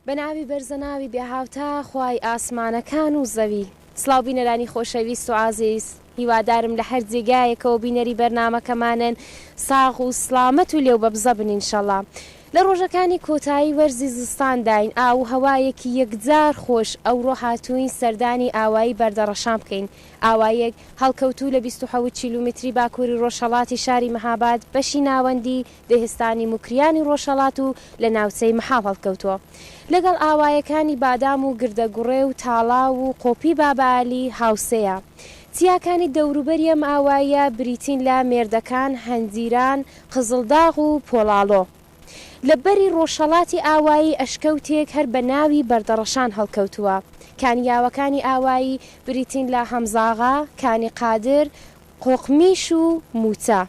بە ناوی بەرزەناوی بێهاوتا خوای ئاسمانەکان و زەوی. سڵاو بینەرانی خۆشەویست و ئازیز هیوادارم لە هەر جێگایەکەوە بینەری بەرنامەکەمانن ساغ و سڵامەت و لێو بەبزە بن ئینشەڵا. لە ڕۆژەکانی کۆتایی وەرزی زستانداین ئاو و هەوایەکی یەکجار خۆش ئەوڕۆ هاتووین سەردانی ئاوایی بەردەڕەشان بکەین ئاواییەک هەڵکەوتوو لە 27 کیلومیتری باکووری ڕۆژهەڵاتی شاری مەهاباد بەشی ناوەندی دێهستانی موکریانی ڕۆژهەڵات و لە ناوچەی مەحاڵ هەڵکەوتووە. لەگەڵ ئاوایەکانی بادام و گردەگوڕێ و تاڵاو و قۆپی باباعەلی هاوسێیە. چیاکانی دەوروبەری ئەم ئاواییە بریتین لە مێردەکان، هەنجیران، قزڵداغ و پۆڵاڵۆ. لە بەری ڕۆژهەڵاتی ئاوایی ئەشکەوتێک هەر بە ناوی بەردەڕەشان هەڵکەوتووە. کانیاوەکانی ئاوایی بریتین لە هەمزاغا، کانی قادر، قۆقمیش و مووچە.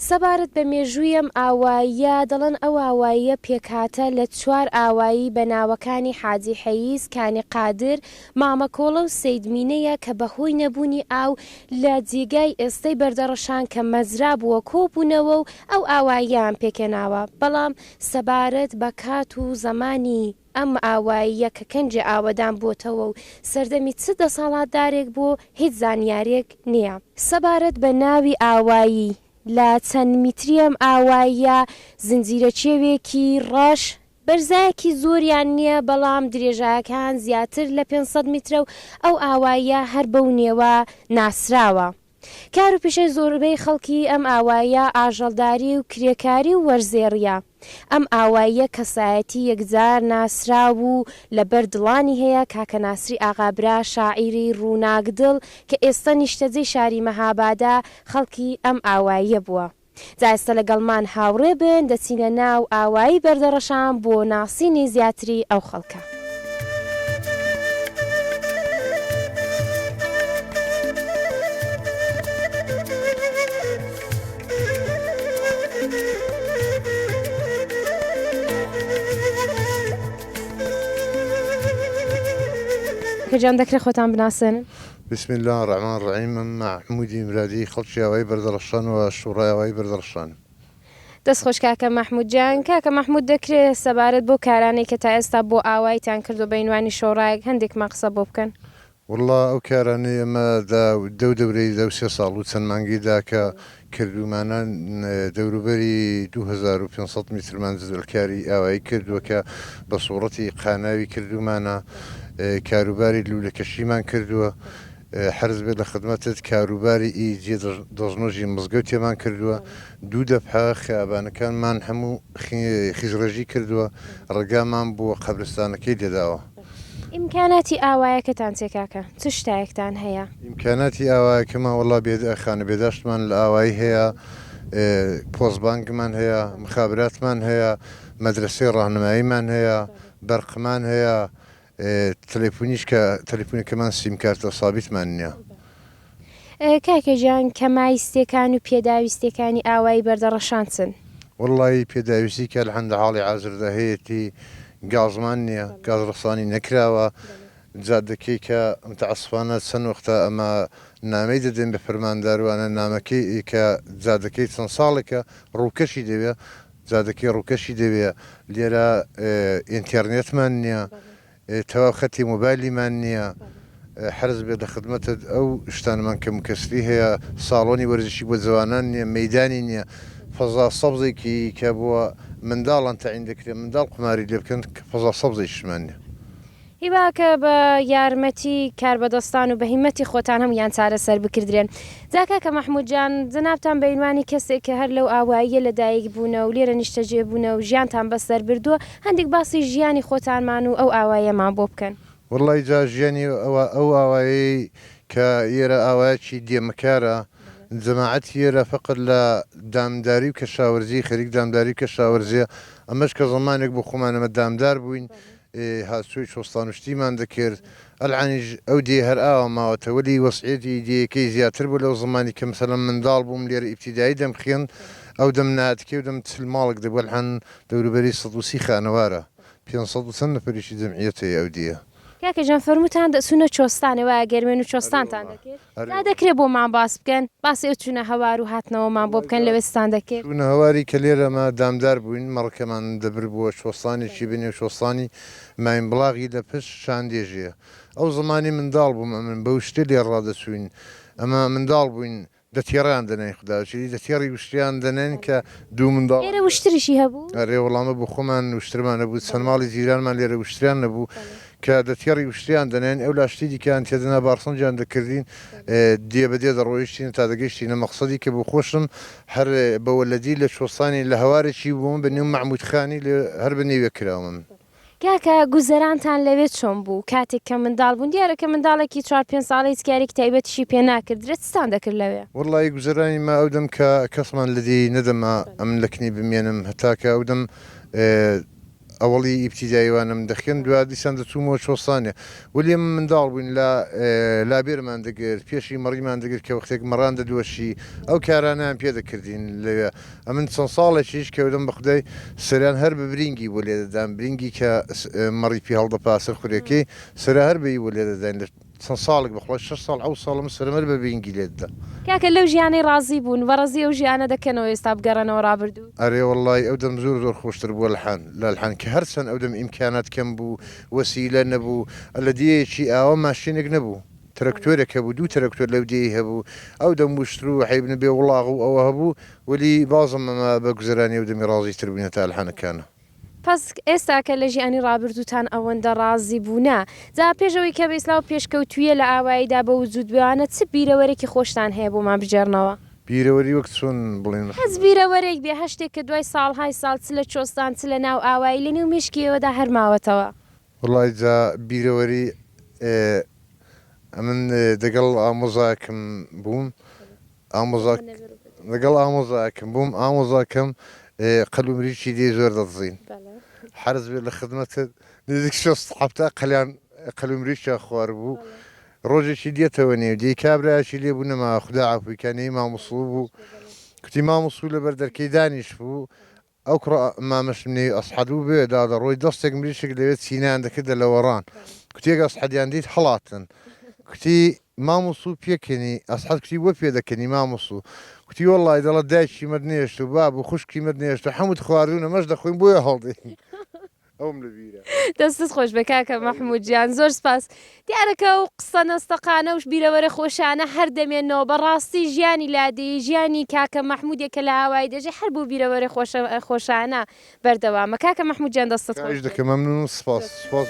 سەبارەت بە مێژووی ئەم ئاواییە دەڵێن ئەو ئاواییە پێکهاتە لە چوار ئاوایی بە ناوەکانی حاجی حەیس، کانی قادر، مامەکۆڵە و سەید مینە یە کە بە هۆی نەبوونی ئاو لە جێگای ئێستەی بەردەڕەشان کە مەزرا بووە کۆبوونەوە و ئەو ئاواییەیان پێکهێناوە بەڵام سەبارەت بە کات و زەمانی ئەم ئاواییە کە کەنجێ ئاوەدان بۆتەوە و سەردەمی چ دەسەڵاتدارێک بووە هیچ زانیاریەک نیە. سەبارەت بە ناوی ئاوایی، لە چەند میتری ئەم ئاواییە زنجیرە کێوێکی ڕەش، بەرزایەکی زۆریان نیە بەڵام درێژایەکان زیاتر لە 500 میترە و ئەو ئاواییە هەر بەو نێوە ناسراوە. کار و پیشەی زۆربەی خەڵکی ئەم ئاواییە ئاژەڵداری و کرێکاری و وەرزێڕییە. ئەم ئاواییە کەسایەتی یەکجار ناسراو و لە بەر دڵانی هەیە، کاکە ناسری ئاغابرا شاعیری ڕووناکدڵ کە ئێستە نیشتەجێی شاری مەهابادە خەڵکی ئەم ئاواییە بووە. جا ئێستا لەگەڵمان هاوڕێ بن دەچینە ناو ئاوایی بەردەڕەشان بۆ ناسینی زیاتری ئەو خەڵکە. کاکە گیان دەکرێ خۆتان بناسێنن؟ بسم اللە الرحمن الرحیم من مەحمودی مرادی خەڵکی ئاوایی بەردەڕەشان و شوڕای ئاوایی بەردەڕەشانم. دەست خۆش کاکە مەحمود جان. کاکە مەحمود دەکرێ سەبارەت بەو کارانەی کە تا ئێستا بۆ ئاواییتان کردوە بە ینوانی شۆڕایەک هەندێکمان قسە بۆ بکەن؟ وەڵا ئەو کارانەی ئێمە دە دەو دەورەی دەو سێ ساڵ و چەند مانگەی دا کە کردوومانە دەوروبەری 2500 میترمان جدولکاری ئاوایی کردووە کە بە سوڕەتی قاناوی کردوومانە کاروباری لوولەکەشیمان کردووە حەرز بێت لە خدمەتت کاروباری ئی جێ دەستنوێژی مزگەوتێمان کردووە دوو دەفعە خیابانەکانمان هەموو خیزڕێژی کردووە ڕێگامان بۆ قەبرستانەکەی لێداوە. ئیمکاناتی ئاوایەکەتان چیە کاکە؟ چ شتایەکتان هەیە؟ ئیمکاناتی ئاوایەکەمان وەڵا خانە بێداشتمان لە ئاوایی هەیە، پۆست بانکمان هەیە، مخابراتمان هەیە، مەدرەسەی ڕاهنماییمان هەیە، بەرقمان هەیە، تەلەفونیش کە تەلەفونەکەمان سیم کارتە سابیتمان نیە. کاکە گیان کەمایستێکان و پێداویستێکانی ئاوایی بەردەڕەشان چن؟ وەڵڵاهی پێداویستی کە الحان لە حاڵی حازردا هەیەتی گازمان نیە گاز ڕەسانی نەکراوە جادەکەی کە متعسفانە چەند وەختە ئەمە نامەی دەدەین بە فەرمانداروانە نامەکەی کە جادەکەی چەند ساڵێکە ڕووکەشی دەوێ جادەکەی ڕووکەشی دەوێ لێرە ئینتێڕنێتمان نیە تەواو خەتی مۆبایلیمان نیە حەرز بێت لە خدمەتت ئەو شتانەمان کەم و کەسری هەیە ساڵۆنی وەرزشی بۆ جەوانان نیە مەیدانی نیە فەزا سەبزێکی کە بۆ منداڵان تەعین دەکرێت منداڵ قوماری لێ بکەن فەزا سەبزێکیشمان نیە. هیوا کە بە یارمەتی کاربەدەستان و بە هیمەتی خۆتان هەموویان چارەسەر بکردرێن. جا کاکە مەحموود جان جەنابتان بە عینوانی کەسێک کە هەر لەو ئاواییە لە دایک بوونە و لێرە نیشتەجێ بوونە و ژیانتان بەسەر بردووە هەندێک باسی ژیانی خۆتانمان و ئەو ئاواییەمان بۆ بکەن. وەڵڵای جا ژیانی ئەوە ئەو ئاوایەی کە ئێرە ئاوایەکی دێمەکارە جەماعەتی ئێرە فەقەت لە دامداری و کەشاوەرزی خەریک دامداری و کەشاوەرزیە ئەمەش کە زەمانێک بۆ خۆمان ئەمە دامدار بووین هاتچۆی چۆستان و شتیمان دەکرد، ئەلعانیش ئەو دێیە هەر ئاوا ماوەتە، وەلی وەسعیەتی دێیەکەی زیاتر بوو لەو زەمانی کە مەسەلەن منداڵ بووم لێرە ئیبتیدایی دەمخوێند، ئەو دەم ناتکێ و دەم 40 ماڵک دەبوو، ئەلعان دەوروبەری 130 خانەوارە، 500 و چەند نەفەریشی جەمعیەت هەیە ئەو دێیە. کاکە جان فەرمووتان دەچوونە چۆستانێ وایە گەرمێن و چۆستانتان دەکرد جا دەکرێ بۆمان باس بکەن باسی ئەو چوونە هەوار و هاتنەوەمان بۆ بکەن لەوێ چتان دەکرد؟ چوونە هەواری کە لێرە مە دامدار بووین مەڕەکەمان دەبرد بۆ چۆستانێکی بنێ چۆستانی ماین بڵاغی لە پشت شاندێژێ ئەو زەمانی منداڵ بووم ئەمن بە وشتر لێ ڕادەچووین ئەمە منداڵ بووین دە تێڕیان دەنێین خودا وەکیلی دە تێڕی وشتریان دەنێن کە دوو منداڵ. ئێرە وشتریشی هەبوو؟ ئەرێ وەڵا مە بۆ خۆمان وشترمان هەبوو چەند ماڵی جیرانمان لێرە وشتریان نەبوو کە دە تێڕی وشتریان دەنێن ئەولا شتی دیکەیان تێدەنا بارسەنجیان دەکردین دێ بە دێ دەڕۆیشتین تا دەگەیشتینە مەقسەدی کە بۆ خۆشم هەر بە وەلەدی لە چۆستانی لە هەوارێکی بووم بە نێو مەعمود خانی لێ هەر بە نێوێ کراوم. کاکە گوزەرانتان لەوێ چۆن بوو کاتێک کە منداڵ بوون؟ دیارە کە منداڵێکی چوار پێنج ساڵە هیچ کارێکی تایبەتیشی پێ ناکردرێت چتان دەکرد لەوێ؟ وەڵایی گوزەرانی مە ئەو دەم کە کەسمان لە دێی نەدەما ئەمن لە کنی بمێنم هەتا کە ئەو دەم ئەوەڵی ئیبتیدایی وانەم دەخوێند دوا دیسان دەچوومەوە چۆستانێ وەلی ئێمە منداڵ بووین لە لابێرمان دەگرت پێشی مەڕیمان دەگرت کە وەختێک مەڕان دەدۆشی ئەو کارانەیان پێ دەکردین لەوێ ئەمن چەند ساڵێکیش کەوتم بە خودای سەریان هەر بە برینگی بۆ لێدەدام برینگی کە مەڕی پێ هەڵدەپا سەر خورێکەی سەرا هەر بەی بۆ لێدەداین لە چەند ساڵێک بە خوڵای شەش ساڵ حەوت ساڵ من سەرم هەر بە برینگی لێدەدا. کاکە لەو ژیانەی ڕازی بوون بەڕەزی ئەو ژیانە دەکەنەوە ئێستا بگەڕێنەوە ڕابردوو؟ ئەرێ وەڵای ئەو دەم زۆر زۆر خۆشتر بووە لحان لە لحان کە هەر چەند ئەو دەم ئیمکانات کەم بوو وەسیلە نەبوو لە دێیەکی ئاوا ماشێنێک نەبوو ترەکتۆرێک هەبوو دوو ترەکتۆر لەو دێی هەبوو ئەو دەم وشتر و حەیب نەبێ وڵاغ و ئەوە هەبوو وەلی بازم ئەمە بە گوزەرانی ئەو دەمی ڕازی تر بووین هەتا ئەلحانەکانە. پەس ئێستا کە لە ژیانی ڕابردووتان ئەوەندە ڕازی بوونە جا پێش ئەوەی کە بەیسلاو پێشکەوتوویە لە ئاواییدا بە وجوود بێوانە چ بیرەوەرێکی خۆشتان هەیە بۆمان بگێڕنەوە؟ بیرەوەری وەک چۆن بڵێین؟ هەچ بیرەوەرێک بێ هەر شتێک کە دوای ساڵهای ساڵ چ لە چۆستان چ لە ناو ئاوایی لە نێو مێشکی ئێوەدا هەر ماوەتەوە. وەڵای جا بیرەوەری ئەمن دەگەڵ ئامۆزاکم بووم ئامۆزا دەگەڵ ئامۆزاکم بووم ئامۆزاکەم قەل و مریشکی لێ زۆر دەدزین حەرز بێ لە خدمەتت نزیک شەست حەفتا قەلیان قەل و مریشکیان خواربوو ڕۆژێکی دێتەوە نێو دێی کابرایەکی لێ بوو نەما خودا عەفوی کا نێوی مامۆسڵو بوو کوتی مامۆسڵو لەبەر دەرکەی دانیشبوو ئەو کوڕە مامەشم نێوی ئەسحەد بوو بەوێ دادەڕۆی دەستێک مریشک لەوێ چینیان دەکردە لەوەڕان کوتی ئەگە ئەسحەدیان دیت هەڵاتن کوتی ماموسو پێکەنی ئەسحەد کوتی بۆ پێدەکەنی ماموسو کوتی وەڵڵای دەڵە دایکی مەت نێشت و باب و خوشکی مەت نێشت و حەموت خواردوونە مەش دەخۆین بۆیە هەڵدێین ئەوم لە بیرە. دەستت خۆش بێ کاکە مەحمود گیان زۆر سپاس. دیارە کە ئەو قسە نەستەقانە و بیرەوەرە خۆشانە هەر دەمێننەوە، بە ڕاستی ژیانی لادێیی، ژیانی کاکە مەحموودێک کە لە ئاوایی دەژی هەر بەو بیرەوەرە خۆشە خۆشانە بەردەوامە. کاکە مەحموود گیان دەستت خۆش خواهش بێ. دەکەم مەمنوون و سپاس سپاس.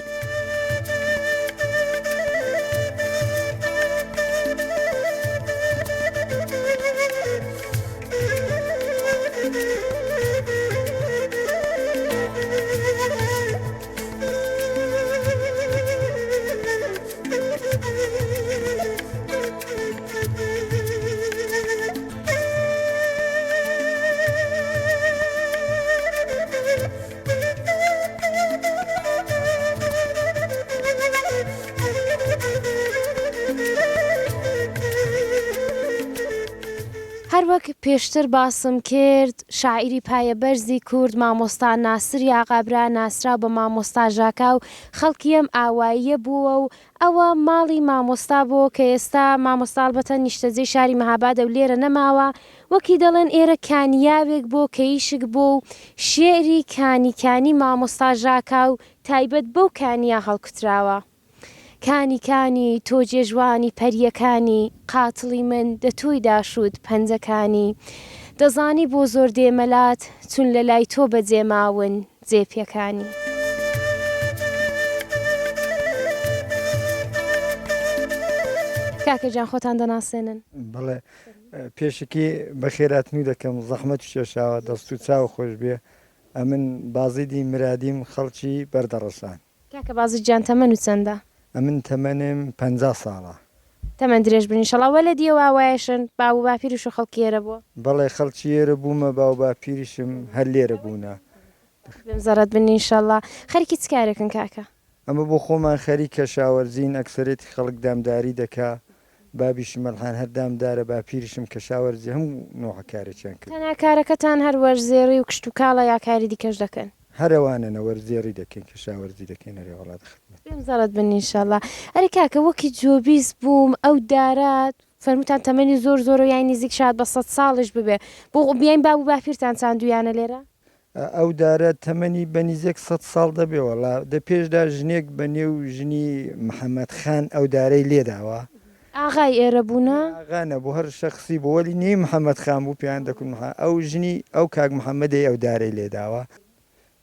هەروەک پێشتر باسم کرد شاعیری پایەبەرزی کورد مامۆستا ناسری ئاغابرا ناسراو بە مامۆستا ژاکاو خەڵکی ئەم ئاواییە بووە و ئەوە ماڵی مامۆستا بووە کە ئێستا مامۆستا ئەڵبەتە نیشتەجێی شاری مەهابادە و لێرە نەماوە وەکی دەڵێن ئێرە کانیاوێک بۆ کەیشک بۆ و شیعری کانی کانی مامۆستا ژاکاو تایبەت بەو کانییە هەڵکوتراوە. کانی کانی تۆ جێژوانی پەرییەکانی قاتڵی من دە تۆی داشووت پەنجەکانی دەزانی بۆ زۆر دێمە لات چون لە لای تۆ بەجێ ماون جێ پێکانی. کاکە گیان خۆتان دەناسێنن؟ بەڵێ پێشەکی بەخێراتنو دەکەم زەحمەت کێشاوە دەست و چاو خۆش بێ ئەمن بازیدی مرادیم خەڵکی بەردەڕەسان. کاکە بازید گیان تەمەنو چەندە؟ ئەمن تەمەنم 50 ساڵە. تەمەن درێژ بن ئینشەڵا وەلەدی ئەو ئاوایەشن باو و باپیریشو خەڵکی ئێرە بووە؟ بەڵێ خەڵکی ئێرە بوومە باو باپیریشم هەر لێرە بوونە. بێم زەڕەت بن ئینشەڵا. خەریکی چ کارێکن کاکە؟ ئەمە بۆ خۆمان خەریک کەشاوەرزین ئەکسەرێتی خەڵک دامداری دەکا بابیشم ئەلحان هەر دامدارە باپیریشم کەشاوەرزی هەموو نۆعە کارێکیان کردووە. تەنها کارەکەتان هەر وەرزێڕی و کشتوکاڵە یا کاری دیکەش دەکەن؟ هەر ئەوانەنە وەرزێڕی دەکەین کەشاوەرزی دەکەین ئەرێ وەڵا دە خدمەت. بێم زەڕەت بن ئینشەڵا. ئەرێ کاکە وەکی جۆبیس بووم ئەو دارە فەرمووتان تەمەنی زۆر زۆرە یانی نزیک شاد بە سەد ساڵیش ببێ بۆ بیاین باب و باپیرتان چاندوویانە لێرە؟ ئەو دارە تەمەنی بە نیزێک سەد ساڵ دەبێ وەڵا دە پێشدا ژنێک بە نێو ژنی محەمەد خان ئەو دارەی لێداوە. ئاغای ئێرە بوونە؟ ئاغا نەبوو هەر شەخسی بوو وەلی نێوی محەمەد خان بوو پێیان دەکوت محە ئەو ژنی ئەو کاک محەمەدەی ئەو دارەی لێداوە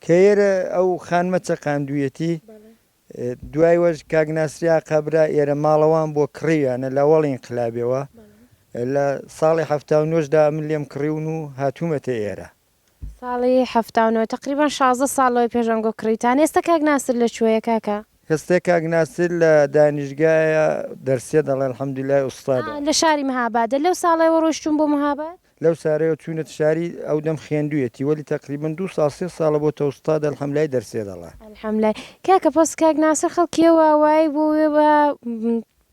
کە ئێرە ئەو خانمە چەقاندوویەتی دوای وەش کاک ناسری ئاقا برا ئێرە ماڵەوان بووە کڕیویانە لە ئەوەڵی ئینقلابەوە لە ساڵی 79 دا من لێم کڕیون و هاتوومەتە ئێرە. ساڵی 79 تەقریبەن 16 ساڵ لەوەی پێش ئەنگۆ کڕیوتانە ئێستا کاک ناسر لە کوێیە کاکە؟ ئێستا کاک ناسر لە دانیشگایە دەرسێ دەڵێ الحمدللە ئوستادە. لە شاری مهابادە لەو ساڵەوە ڕۆیشتوون بۆ مهاباد؟ لەو سارەیەوە چوونەتە شاری ئەو دەم خوێندوویەتی وەلی تەقریبەن دوو ساڵ سێ ساڵە بۆتە ئوستاد الحملای دەرسێ دەڵێ. الحملای کاکە پەس کاک ناسر خەڵکی ئەو ئاوایی بۆ وێ وە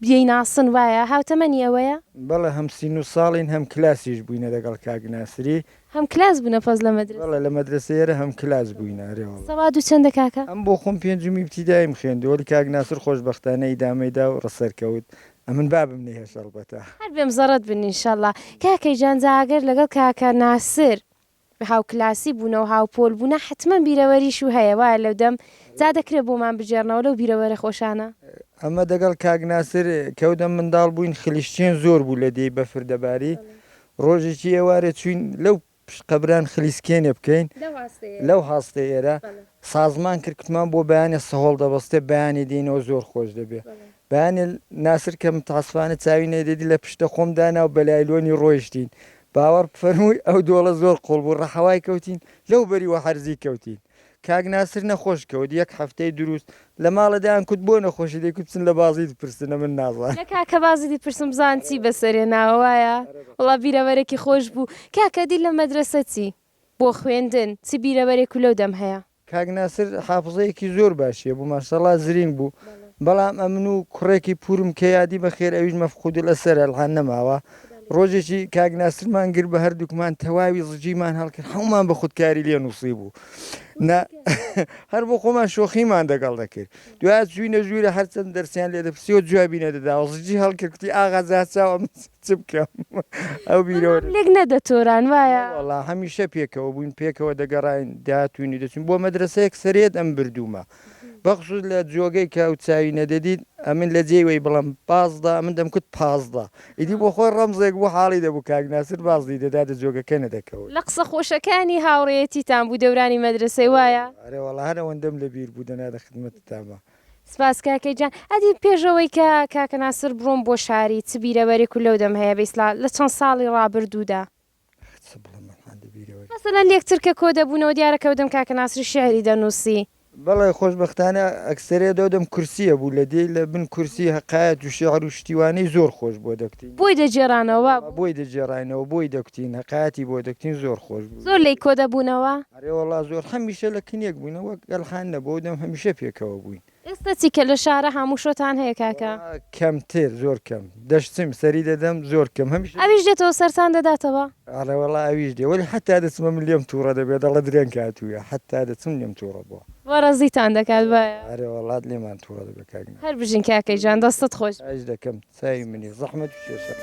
دەیناسن وایە هاوتەمەنی ئەوەیە؟ بەڵێ هەم سین و ساڵین هەم کلاسیش بووینە دەگەڵ کاک ناسری. هەم کلاس بوونە پەس لە مەدرەسە؟ بەڵێ لە مەدرەسە ئێرە هەم کلاس بووینە ئەرێ وەڵا. سەوادو چەندە کاکە؟ ئەم بۆ خۆم پێنجم ئیبتیدایم خوێندووە وەلی کاک ناسر خۆشبەختانە ئیدامەی دا و ڕسەرکەوت ئەمن بابم نەیهێشت ئەڵبەتە. هەر بێم زەڕەت بن انشاللە. کاکەی جان جا ئەگەر لەگەڵ کاکە ناسر هاوکلاسی بوونە و هاوپۆل بوونە حەتمەن بیرەوەریشو هەیە وایە لەو دەم جا دەکرێ بۆمان بگێڕنەوە لەو بیرەوەرە خۆشانە. ئەمە دەگەڵ کاک ناسر کەودەم منداڵ بووین خلیشتێن زۆر بوو لە دێی بەفر دەباری ڕۆژێکی ئێوارێ چووین لەو پشت قەبران خلیسکێنێ بکەین لەو هاستەی ئێرە سازمان کرد کوتمان بۆ بەیانێ سەهۆڵ دەبەستێ بەیانێ دێینەوە زۆر خۆش دەبێ بەیانێ ناسر کە متاسفانە چاوی نەدەدی لە پشتە خۆم دانا و بەلایلۆنی ڕۆیشتین باوەڕ بفەرمووی ئەو دۆڵە زۆر قوڵ بوو ڕەحەوای کەوتین لەو بەری وەحەرزی کەوتین کاک ناسر نەخۆش کەوت یەک هەفتەی دروست لە ماڵە دەیان کوت بۆ نەخۆشی دەیکوت بچن لە بازید بپرسن ئەمن نازانم. لە کاکە بازیدی پرسم بزانم چی بەسەرێ ناوە وایە وەڵا بیرەوەرێکی خۆش بوو کاکە دی لە مەدرەسە چی بۆ خوێندن چ بیرەوەرێک و لەو دەم هەیە؟ کاک ناسر حافزەیەکی زۆر باشی هەبوو ماشاءاللە زرینگ بوو بەڵام ئەمن و کوڕێکی پورم کە یادی بەخێر ئەویش مەفقود الاسەرە الان نەماوە ڕۆژێکی کاک ناسرمان گرت بە هەردووکمان تەواوی زجیمان هەڵکرد هەموومان بە خودکاری لێ نووسی بوو نا هەر بۆ خۆمان شۆخیمان دەگەڵ دەکرد دوای چوینە ژوورە هەرچەند دەرسیان لێ دەپرسیەوە جوابی نەدەداوە زجی هەڵکرد کوتی ئاغا زاچاو ئەمن چ بکەم ئەو بیرەوە بەڵام لێک نەدەتۆران وایە؟ وەڵا هەمیشە پێکەوە بووین پێکەوە دەگەڕاین دەهاتوین و دەچوین بۆ مەدرەسەیەک سەرێت ئەم بردوومە بەخسوس لە جۆگەی کە ئەو چاوی نەدەدیت ئەمن لە جێی وەی بڵێم 15 ئەمن دەمکوت 15 ئیدی بۆ خۆی ڕەمزێک بوو حاڵی دەبوو کاک ناسر بازدی دەدا دە جۆگەکە نەدەکەوت. لە قسە خۆشەکانی هاوڕێیەتیتان بوو دەورانی مەدرەسەی وایە؟ ئەرێ وەڵا هەر ئەوەندەم لە بیر بوو دەنا دە خدمەتتامە. سپاس کاکە گیان. ئەدی پێش ئەوەی کە کاکە ناسر بڕۆم بۆ شاری چ بیرەوەرێک و لەو دەم هەیە بەیسلا لە چەند ساڵی ڕابردوودا؟ ئەخ چ بڵێم ئەلحان دە بیرەوەری. مەسەلەن لێکتر کە کۆ دەبوونەوە دیارە کە ئەودەم کاکە ناسری شیعری دەنووسی. بەڵێ خۆشبەختانە ئەکسەرێ دەو دەم کورسیە بوو لە دێی لە بن کورسی هەقایەت و شیعر و شتی وانەی زۆر خۆش بۆ دەکوتین. بۆی دەگێڕانەوە وا بوو؟ بۆی دەگێڕاینەوە بۆی دەکوتین هەقایەتی بۆ دەکوتین زۆر خۆش بوو. زۆر لێی کۆ دەبوونەوە؟ ئەرێ وەڵا زۆر هەمیشە لە کنێک بووین وەک ئەلحان نەبوو ئەو دەم هەمیشە پێکەوە بووین. ئێستا چی کە لە شارە هاموشۆتان هەیە کاکە؟ وەڵا کەمتر زۆر کەم دەشچم سەری دەدەم زۆر کەم هەمیشە. ئەویش دێتەوە سەرتان دەداتەوە؟ ئەڕێ وەڵا ئەویش دێ وەلی حەتا دەچمە من لێم توڕە دەبێ دەڵێ درەنگ هاتوویە حەتا دەچم لێم توڕە بووە. وەڕەزیتان دەکات وایە؟ ئەرێ وەڵا لێمان توڕە دەبێ کاک ناسر. هەر بژین کاکەی جان دەستت خۆش. خواهش دەکەم چاوی منی زەحمەت بکێشە.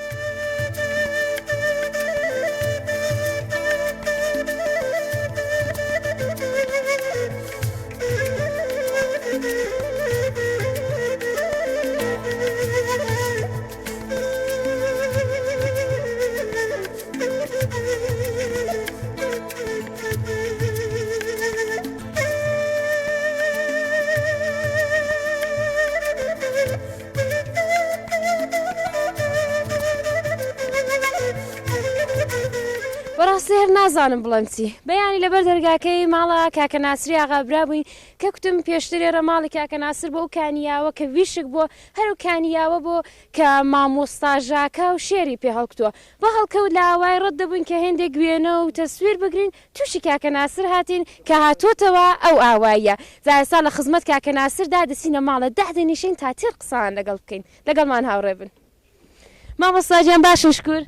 بەڕاستی هەر نازانم بڵێم چی. بەیانی لەبەر دەرگاکەی ماڵە کاکە ناسری ئاغا برا بووین کە کوتم پێشتر ئێرە ماڵی کاکە ناسر بۆ ئەو کانیاوە کە ویشک بووە هەر ئەو کانیاوە بۆ کە مامۆستا ژاکاو شێری پێ هەڵکوتووە بە هەڵکەوت لە ئاوایی ڕەت دەبووین کە هێندێک وێنە و تەسویر بگرین تووشی کاکە ناسر هاتین کە هاتۆتەوە ئەو ئاواییە جا ئێستا لە خزمەت کاکە ناسردا دەچینە ماڵێ دادەنیشین تا تێر قسەمان لەگەڵ بکەین لەگەڵمان هاوڕێ بن. مامۆستا گیان باشن شکور.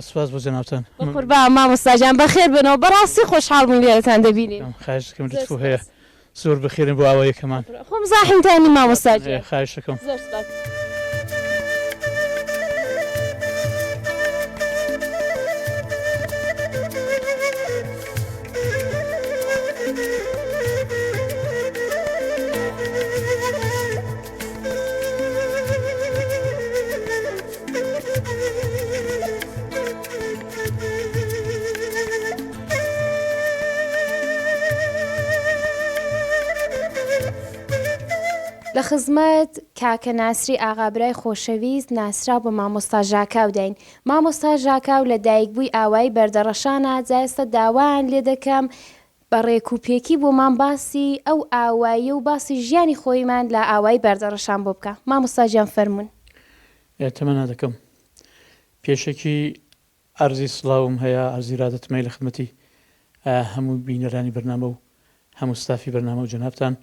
سوپاس بۆ جەنابتان. بەقوربان مامۆستا گیان بەخێر بێنەوە بەڕاستی خۆشحاڵ بووین لێرەتان دەبینین. خواهش دەکەم لوتف هەیە. زۆر بەخێرن بۆ ئاواییەکەمان. خۆم زاحمتان نیم مامۆستا گیان. خواهش دەکەم. زۆر سوپاس. لە خزمەت کاکە ناسری ئاغابرای خۆشەویست ناسراو بە مامۆستا ژاکاو داین. مامۆستا ژاکاو لە دایکبووی ئاوایی بەردەڕەشانە، جا ئێستا داوایان لێ دەکەم بە ڕێک و پێکی بۆمان باسی ئەو ئاواییە و باسی ژیانی خۆیمان لە ئاوایی بەردەڕەشان بۆ بکا. مامۆستا گیان فەرموون. تەمەنا دەکەم پێشەکی عەرزی سڵاوم هەیە، عەرزی ئیرادەتم هەیە لە خدمەتی هەموو بینەرانی بەرنامە و هەموو ستافی بەرنامە و جەنابتان.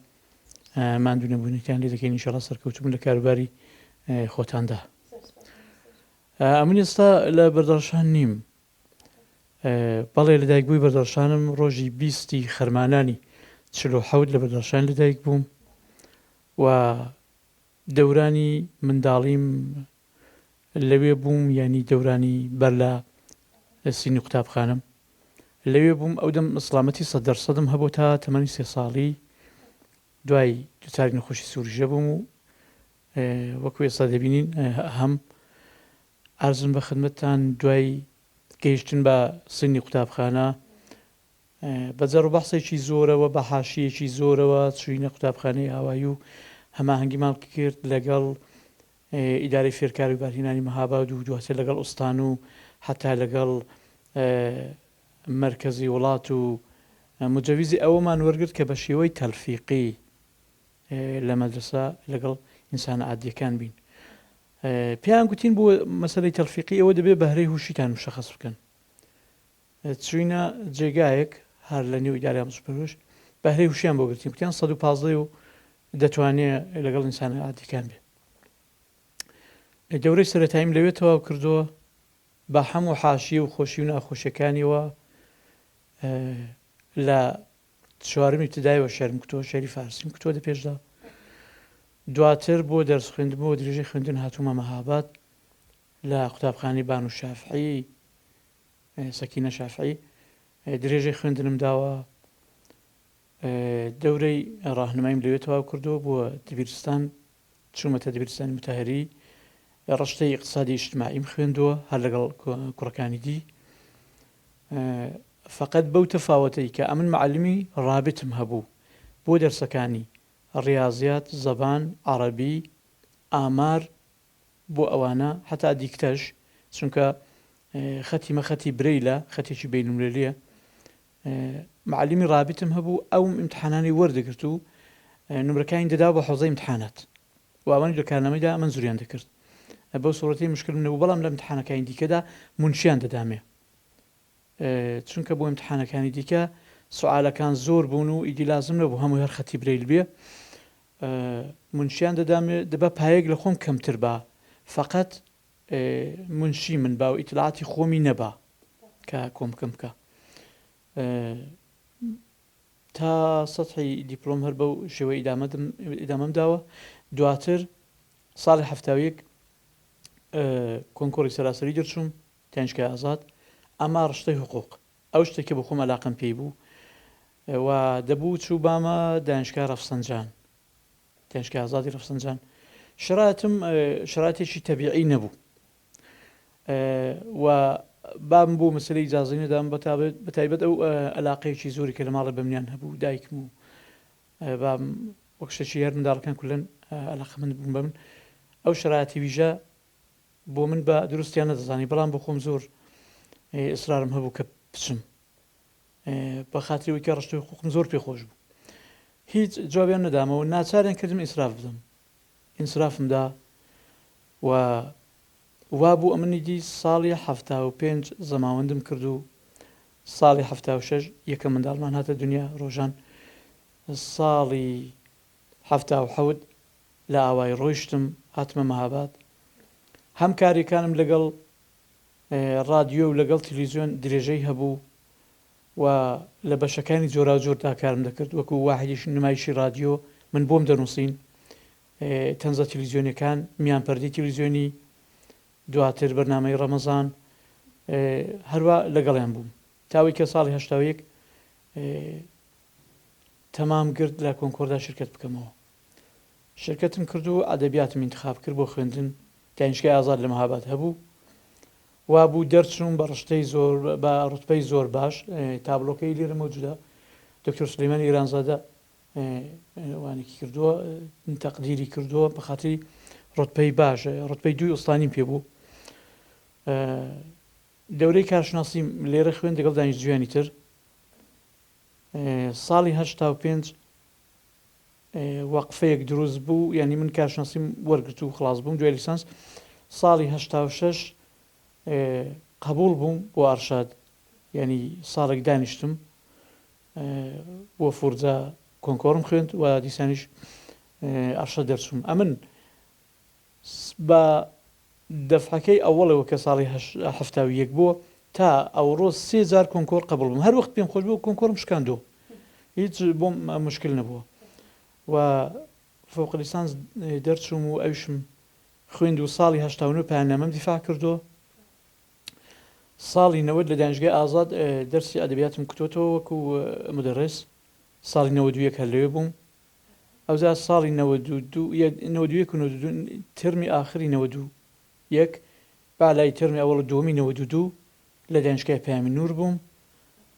ماندوو نەبوونیتان لێ دەکەین ئینشاڵڵا سەرکەوتوو بن لە کاروباری خۆتاندا. ئەمن ئێستا لە بەردەڕەشان نیم. بەڵێ لەدایکبووی بەردەڕەشانم، ڕۆژی بیستی خەرمانانی 47 لە بەردەڕەشان لەدایک بووم و دەورانی منداڵیم لەوێ بووم یانی دەورانی بەر لە سینی قوتابخانەم لەوێ بووم ئەو دەم سڵامەتی سەد دەرسەدم هەبوو تا تەمەنی سێ ساڵی دوای دوچاری نەخۆشی سووریژە بووم و وەکو ئێستا دەبینین هەم ئارزم بە خدمەتتان دوای گەیشتن بە سنی قوتابخانە بە جەڕوبەحسێکی زۆرەوە، بە حاشیەکی زۆرەوە چووینە قوتابخانەی ئاوایی و هەماهەنگیمان کرد لەگەڵ ئیدارەی فێرکاری و بارهێنانی مەهاباد و دواتر لەگەڵ ئوستان و حەتا لەگەڵ مەرکەزی وڵات و مجەویزی ئەوەمان وەرگرت کە بە شێوەی تەلفیقی لە مەدرەسە لەگەڵ ئینسانە عادیەکان بین. پێیان گوتین بۆ مەسەلەی تەلفیقی ئێوە دەبێ بەهرەی هوشیتان مشەخەس بکەن. چوینە جێگایەک هەر لە نێو ئیدارەی ئاموزش پەروەرش بەهرەی هوشیان بۆ گرتین کوتیان 115 و دەتوانێ لەگەڵ ئینسانە عادیەکان بێ. دەورەی سەرەتاییم لەوێ تەواو کردووە بە هەموو حاشیە و خۆشی و ناخۆشیەکانیەوە لە چوارەم ئیبتیدایەوە شعرم کوتووە، شعری فارسیم کوتووە دە پێشدا. دواتر بۆ دەرس خوێندن بۆ درێژەی خوێندن هاتوومە مەهاباد لە قوتابخانەی بانو شافعی سەکینە شافعی درێژەی خوێندنم داوە. دەورەی ڕاهنماییم لەوێ تەواو کردووە بۆ دبیرستان چوومەتە دبیرستانی متەهری ڕشتەی ئیقتسادی ئیجتماعیم خوێندووە هەر لەگەڵ کوڕەکانی دی. فەقەت بەو تەفاوەتەی کە ئەمن مەعەلمی ڕابتم هەبوو بۆ دەرسەکانی، ڕیازیات، زەبان، عەڕەبی، ئامار، بۆ ئەوانە هەتا دیکتەش، چونکە خەتی مە خەتی برەیلە، خەتێکی بەینولملەلیە، مەعەلیمی ڕابتم هەبوو ئەوم ئیمتحانانی وەردەگرت و نمرەکانی دەدا بە حەوزەی ئیمتحانات و ئەوانیش لە کارنامەیدا مەنزوریان دەکرد بەو سوڕەتەی مشکلم نەبوو بەڵام لە ئیمتحانەکانی دیکەدا مونشیان دەدامێ چونکە بۆ ئیمتحانەکانی دیکە سوعالەکان زۆر بوون و ئیدی لازم نەبوو هەموو هەر خەتی برەیل بێ مونشیان دەدامێ دەبا پایەک لە خۆم کەمتر با فەقەت مونشی من با و ئیتلاعاتی خۆمی نەبا کە کۆمکم بکە تا سەتحی دیپلۆم هەر بەو شێوەی ئیدامەم داوە دواتر ساڵی 71 کۆنکۆری سەراسەری دەرچووم دانشگای ئازاد ئەما ڕشتەی حقوق ئەو شتێک کە بەخۆم ئەلاقەم پێی بوو و دەبوو چووبامە دانشگای ڕەفسەنجان دانشگای ئازادی ڕەفسەنجان شرایتم شرایتێکی تەبیعی نەبوو و بابم بۆ مەسەلەی ئیجازەی نەدام بە تایبەت ئەو ئەلاقەیەکی زۆری کە لە ماڵێ بە منیان هەبوو دایکم و بابم وەک شتێکی هەر منداڵەکان کولەن ئەلاقەمەند بوون بە من ئەو شرایەتی ویژە بۆ من بە دروستیان نەدەزانی بەڵام بۆ خۆم زۆر ئیسرارم هەبوو کە بچم بە خاتری ئەوەی کە ڕشتەی حقوقم زۆر پێ خۆش بوو هیچ جوابیان نەدامەوە ناچاریان کردم ئیسراف بدەم ئینسرافم دا و وابوو ئەمن ئیدی ساڵی 75 زەماوەندم کرد و ساڵی 76 یەکەم منداڵمان هاتە دنیا ڕۆژان ساڵی 77 لە ئاوای ڕۆیشتم هاتمە مەهاباد هەم کاریەکانم لەگەڵ ڕادیۆ و لەگەڵ تلیزیۆن درێژەی هەبوو. و لە بەشەکانی جۆراوجۆردا کارم دەکرد وەکو واحیدیش نمایشی ڕادیۆ من بۆم دەنووسین تەنزە تلویزیۆنیەکان میان پەردەی تلویزیۆنی دواتر بەرنامەی ڕەمەزان هەروا لەگەڵیان بووم تاوەی کە ساڵی 81 تەمام گرت لە کۆنکۆردا شرکت بکەمەوە شرکەتم کرد و ئەدەبیاتم ئینتخاب کرد بۆ خوێندن دانیشگای ئازاد لە مەهاباد هەبوو وابوو دەرچووم بە ڕشتەی زۆر بە ڕوتبەی زۆر باش تابلۆکەی لێرە مەوجودە دکتۆر سلێمانی ئێرانزادە وانێکی کردووە تەقدیری کردووە بە خاتری ڕوتبەی باش ڕوتبەی دووی ئوستانیم پێ بوو دەورەی کارشناسیم لێرە خوێن دەگەڵ دانیشتجویانی تر ساڵی 85 وەقفەیەک دروست بوو یانی من کارشناسیم وەرگرت و خڵاس بووم دوای لیسانس ساڵی 86 قبوڵ بووم بۆ ئەرشاد یانی ساڵێک دانیشتم بۆ فورجا کۆنکۆرم خوێند و دیسانیش ئەرشەد دەرچووم ئەمن بە دەفعەکەی ئەوەڵەوە کە ساڵی 71 بووە تا ئەوڕۆ سێ جار کۆنکۆر قبوڵ بووم هەر وەخت پێم خۆش بوو کۆنکۆرم شکاندووە هیچ بۆم مشکل نەبووە و فوق لیسانس دەرچووم و ئەویشم خوێند و ساڵی 89 پایاننامەم دیفاع کردووە ساڵی 90 لە دانیشگای ئازاد دەرسی ئەدەبیاتم کوتۆتەوە وەکو مدەڕێس ساڵی 91 هەر لەوێ بووم ئەوجا ساڵی 92 91 و 92 ترمی ئاخری 91 با لای ترمی ئەوەڵ و دووەمی 92 لە دانیشگای پەیامی نوور بووم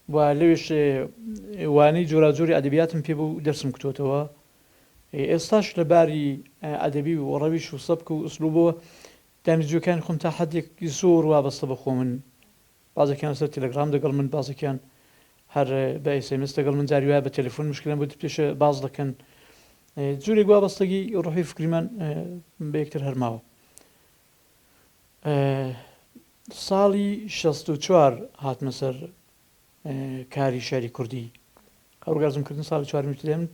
و لەوێش وانەی جۆراوجۆری ئەدەبیاتم پێ بوو دەرسم کوتۆتەوە. ئێستاش لە باری ئەدەبی و ڕەویش و سەبک و ئوسلوبەوە دانیشجووەکانی خۆم تا حەدێک زۆر وابەستە بە خۆمن. بازێکیان لەسەر تێلێگڕام دەگەڵ من، بازێکیان هەر بە ئێس ئێم ئێس دەگەڵ من، جاری وایە بە تێلێفۆن مشکلەم بۆ پێشێ باس دەکەن. جورێک وابەستەگی ڕوحی و فکریمان بە یەکتر هەر ماوە. ساڵی 64 هاتمە سەر کاری شعری کوردی هەورگازم کردن ساڵی چوارمی ابتدایی من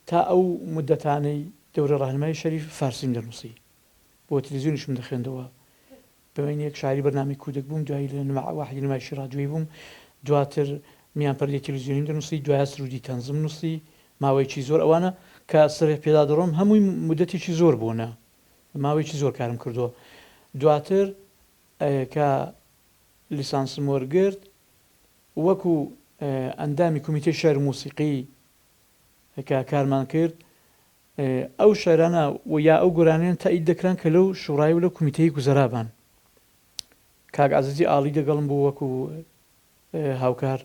تا ئەو مدەتانەی دەورە ڕاهنمای شەریف فارسیم دەنووسی بۆ تلویزیۆنیشم دەخوێندەوە بەمەینێک شاعری بەرنامەی کودک بووم دوایی لە واحدی نمایشی ڕادیۆیی بووم دواتر میان پەردەی تلویزیۆنیم دەنووسی دوایە سرودی تەنزم نووسی ماوەیەکی زۆر ئەوانە کە سەرێ پێدا دەڕۆم هەمووی مدەتێکی زۆر بوونە ماوەیەکی زۆر کارم کردووە دواتر کە لیسانسم وەرگرت وەکو ئەندامی کومیتەی شعر و موسیقی کە کارمان کرد ئەو شعرانە و یا ئەو گۆرانیان تەئید دەکران کە لەو شوڕای و لەو کومیتەی گوزەرابان کاک عەزیزی ئاڵی دەگەڵم بوو وەکو هاوکار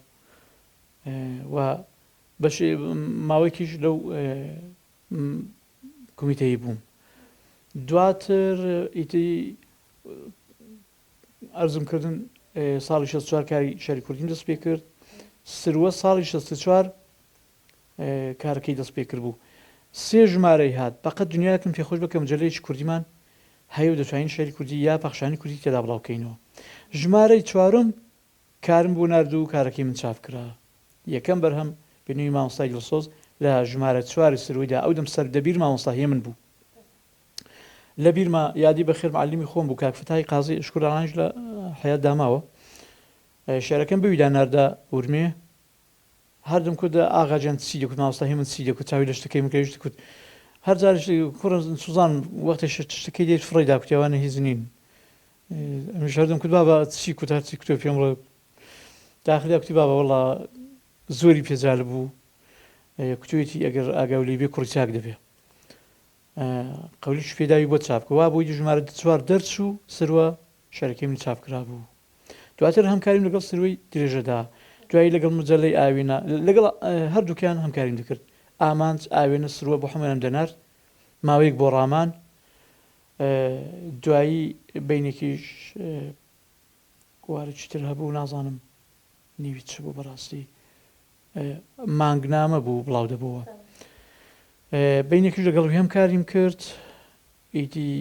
و بەش ماوەیەکیش لەو کومیتەیی بووم دواتر ئیتی ئەرزم کردن ساڵی 64 کاری شاری کوردیم دەست پێ کرد سروە ساڵی 64 کارەکەی دەست پێ کرد بوو سێ ژمارەی هات بەقەت دنیاکم پێخۆش بکە مجلەیەکی کوردیمان هەیە و دەتوانین شعری کوردی یا پەخشانی کوردی تێدا بڵاو کەینەوە ژمارەی چوارم کارم بۆ نارد و کارەکەی من چاپ کرا. یەکەم بەرهەم بینووی مامۆستای دڵسۆز لە ژمارە چواری سروەیدا ئەو دەم سەردەبیر مامۆستا هێمن بوو. لە بیرمە یادی بەخێر معەلیمی خۆم بوو کاک فەتاحی قازی شکور ئەلانیش لە حەیات دا ماوە. شیعرەکەم بەویدا ناردە ورمێ. هەردم کوت ئاغا گیان چی دەکوت مامۆستا هێمن چی دەکوت چاوی لە شتەکەی من کەویش دەکوت هەر جارێک کوڕم سوزان وەختێ شتەکەی دێت فڕێی داکوتی ئەوانە هیچ نین. ئەمیش هەردەم کوت بابە چی کوت هەرچی کوتۆ پێم بڵێ داخریا کوتی بابە وەڵا زۆری پێ جالب بوو کوتویەتی ئەگەر ئاگاو لێ بێ کوڕی چاک دەبێ قەولیش پێداوی بۆ چاپ وا بۆی ژمارە چوار دەرچوو سروە شەرەکەی من چاپ کرابوو دواتر هەمکاریم لەگەڵ سروەی درێژەدا دوایی لەگەڵ مجلەی ئاوێنە لەگەڵ هەردووکیان هەمکاریم دەکرد ئامانج ئاوێنە سروە بۆ هەموویانم دەنارد ماوەیەک بۆ ڕامان دوایی بەینێکیش گوارێکی تر هەبوو نازانم نیوی چ بوو بەڕاستی مانگنامە بوو بڵاو دەبووە بینێکیش لەگەڵ هەم کاریم کرد ئیدی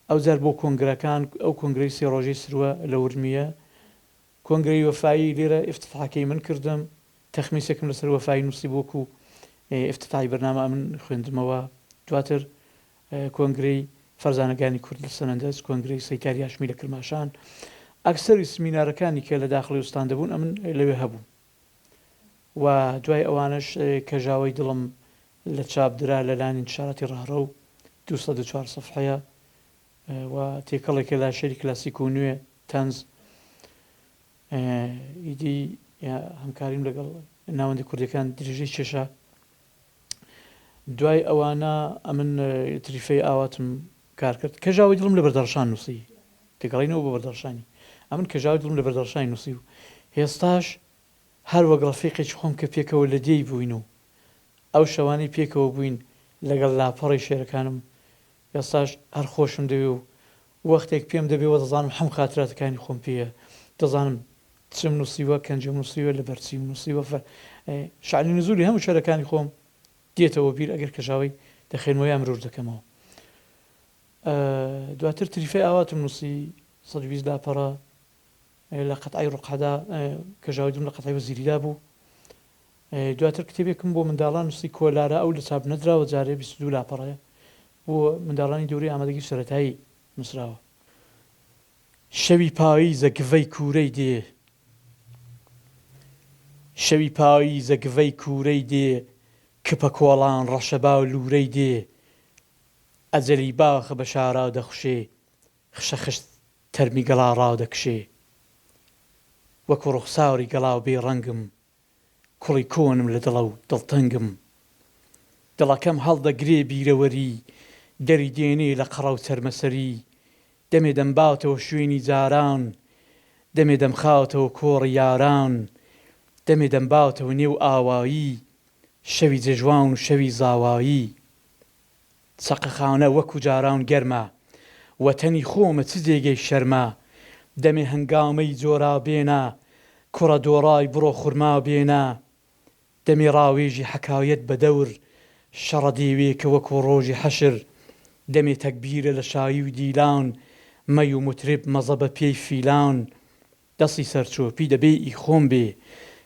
ئەو جار بۆ کۆنگرەکان ئەو کۆنگرەی سێ ڕۆژەی سروە لە ورمیە کۆنگرەی وەفایی لێرە ئفتتاحەکەی من کردم، تەخمیسێکم لەسەر وەفایی نووسیبوو وەکو ئفتتاحی بەرنامە ئەمن خوێندمەوە، دواتر کۆنگرەی فەرزانەگانی کورد لە سەنەندەج، کۆنگرەی سەیتاری هاشمی لە کرماشان، ئەکسەری سمینارەکانی کە لە داخڵی ئوستان دەبوون ئەمن لەوێ هەبووم. و دوای ئەوانەش کەژاوەی دڵم لە چاپ درا لە لایەن ئینتشاراتی ڕەهڕەو 204 سەفحەیە و تێکەڵێکە لە شێری کلاسیک و نوێ تەنز. ئیدی هەمکاریم لەگەڵ ناوەندی کوردیەکان درێژەی کێشا. دوای ئەوانە ئەمن تریفەی ئاواتم کار کرد. کەژاوەی دڵم لە بەردەڕەشان نووسی. دەگەڕێینەوە بۆ بەردەڕەشانی. ئەمن کەژاوەی دڵم لە بەردەڕەشانی نووسی و هێستاش هەر وەک ڕەفیقێکی خۆم کە پێکەوە لە دێی بووین و ئەو شەوانەی پێکەوە بووین لەگەڵ لاپەڕەی شێرەکانم ئێستاش هەر خۆشم دەوێ و وەختێک پێم دەبێ وە دەزانم هەم خاتراتەکانی خۆم پێیە دەزانم چم نووسیوە کەنجم نووسیوە لەبەر چیم نووسیوە فە شەعنی نزولی هەموو شێرەکانی خۆم دێتەوە بیر ئەگەر کەژاوەی دەخوێنمەوە یا مرور دەکەمەوە دواتر تریفەی ئاواتم نووسی 120 لاپەڕە لە قەتعەی ڕوقعەدا کەژاوەی دوم لە قەتعەی وەزیریدا بوو دواتر کتێبێکم بۆ منداڵان نووسی کۆلارە ئەو لە چاپ نەدراوە جارێ 22 لاپەڕەیە بۆ منداڵانی دەورەی ئامادەگی و سەرەتایی نووسراوە. شەوی پاییزە گڤەی کوورەی دێ شەوی پاییزە گڤەی کوورەی دێ کپە کۆڵان ڕەشەبا لوورەی دێ ئەجەلی باخ بە شارا دەخوشێ خشەخش تەرمی گەڵا ڕادەکشێ وەکوو ڕوخساری گەڵا بێ ڕەنگم کوڕی کۆنم لە دڵە و دڵتەنگم دڵەکەم هەڵدەگرێ بیرەوەری دەری دێنێ لە قەڕە و چەرمەسەری دەمێ دەمباتەوە شوێنی جاران دەمێ دەمخاتەوە کۆڕی یاران دەمێ دەمباتەوە نێو ئاوایی شەوی جێژوان و شەوی زاوایی چەقەخانە وەکو جاران گەرمە وەتەنی خۆمە چ جێگەی شەرمە دەمێ هەنگامەی جۆرا بێنە کوڕە دۆڕای بڕۆ خورما بێنە دەمێ ڕاوێژی حەکایەت بە دەور شەڕە دێوێکە وەکو ڕۆژی حەشر دەمێ تەگبیرە لە شایی و دیلان مەی و موترب مەزە بە پێی فیلان دەستی سەرچۆپی دەبێ ئی خۆم بێ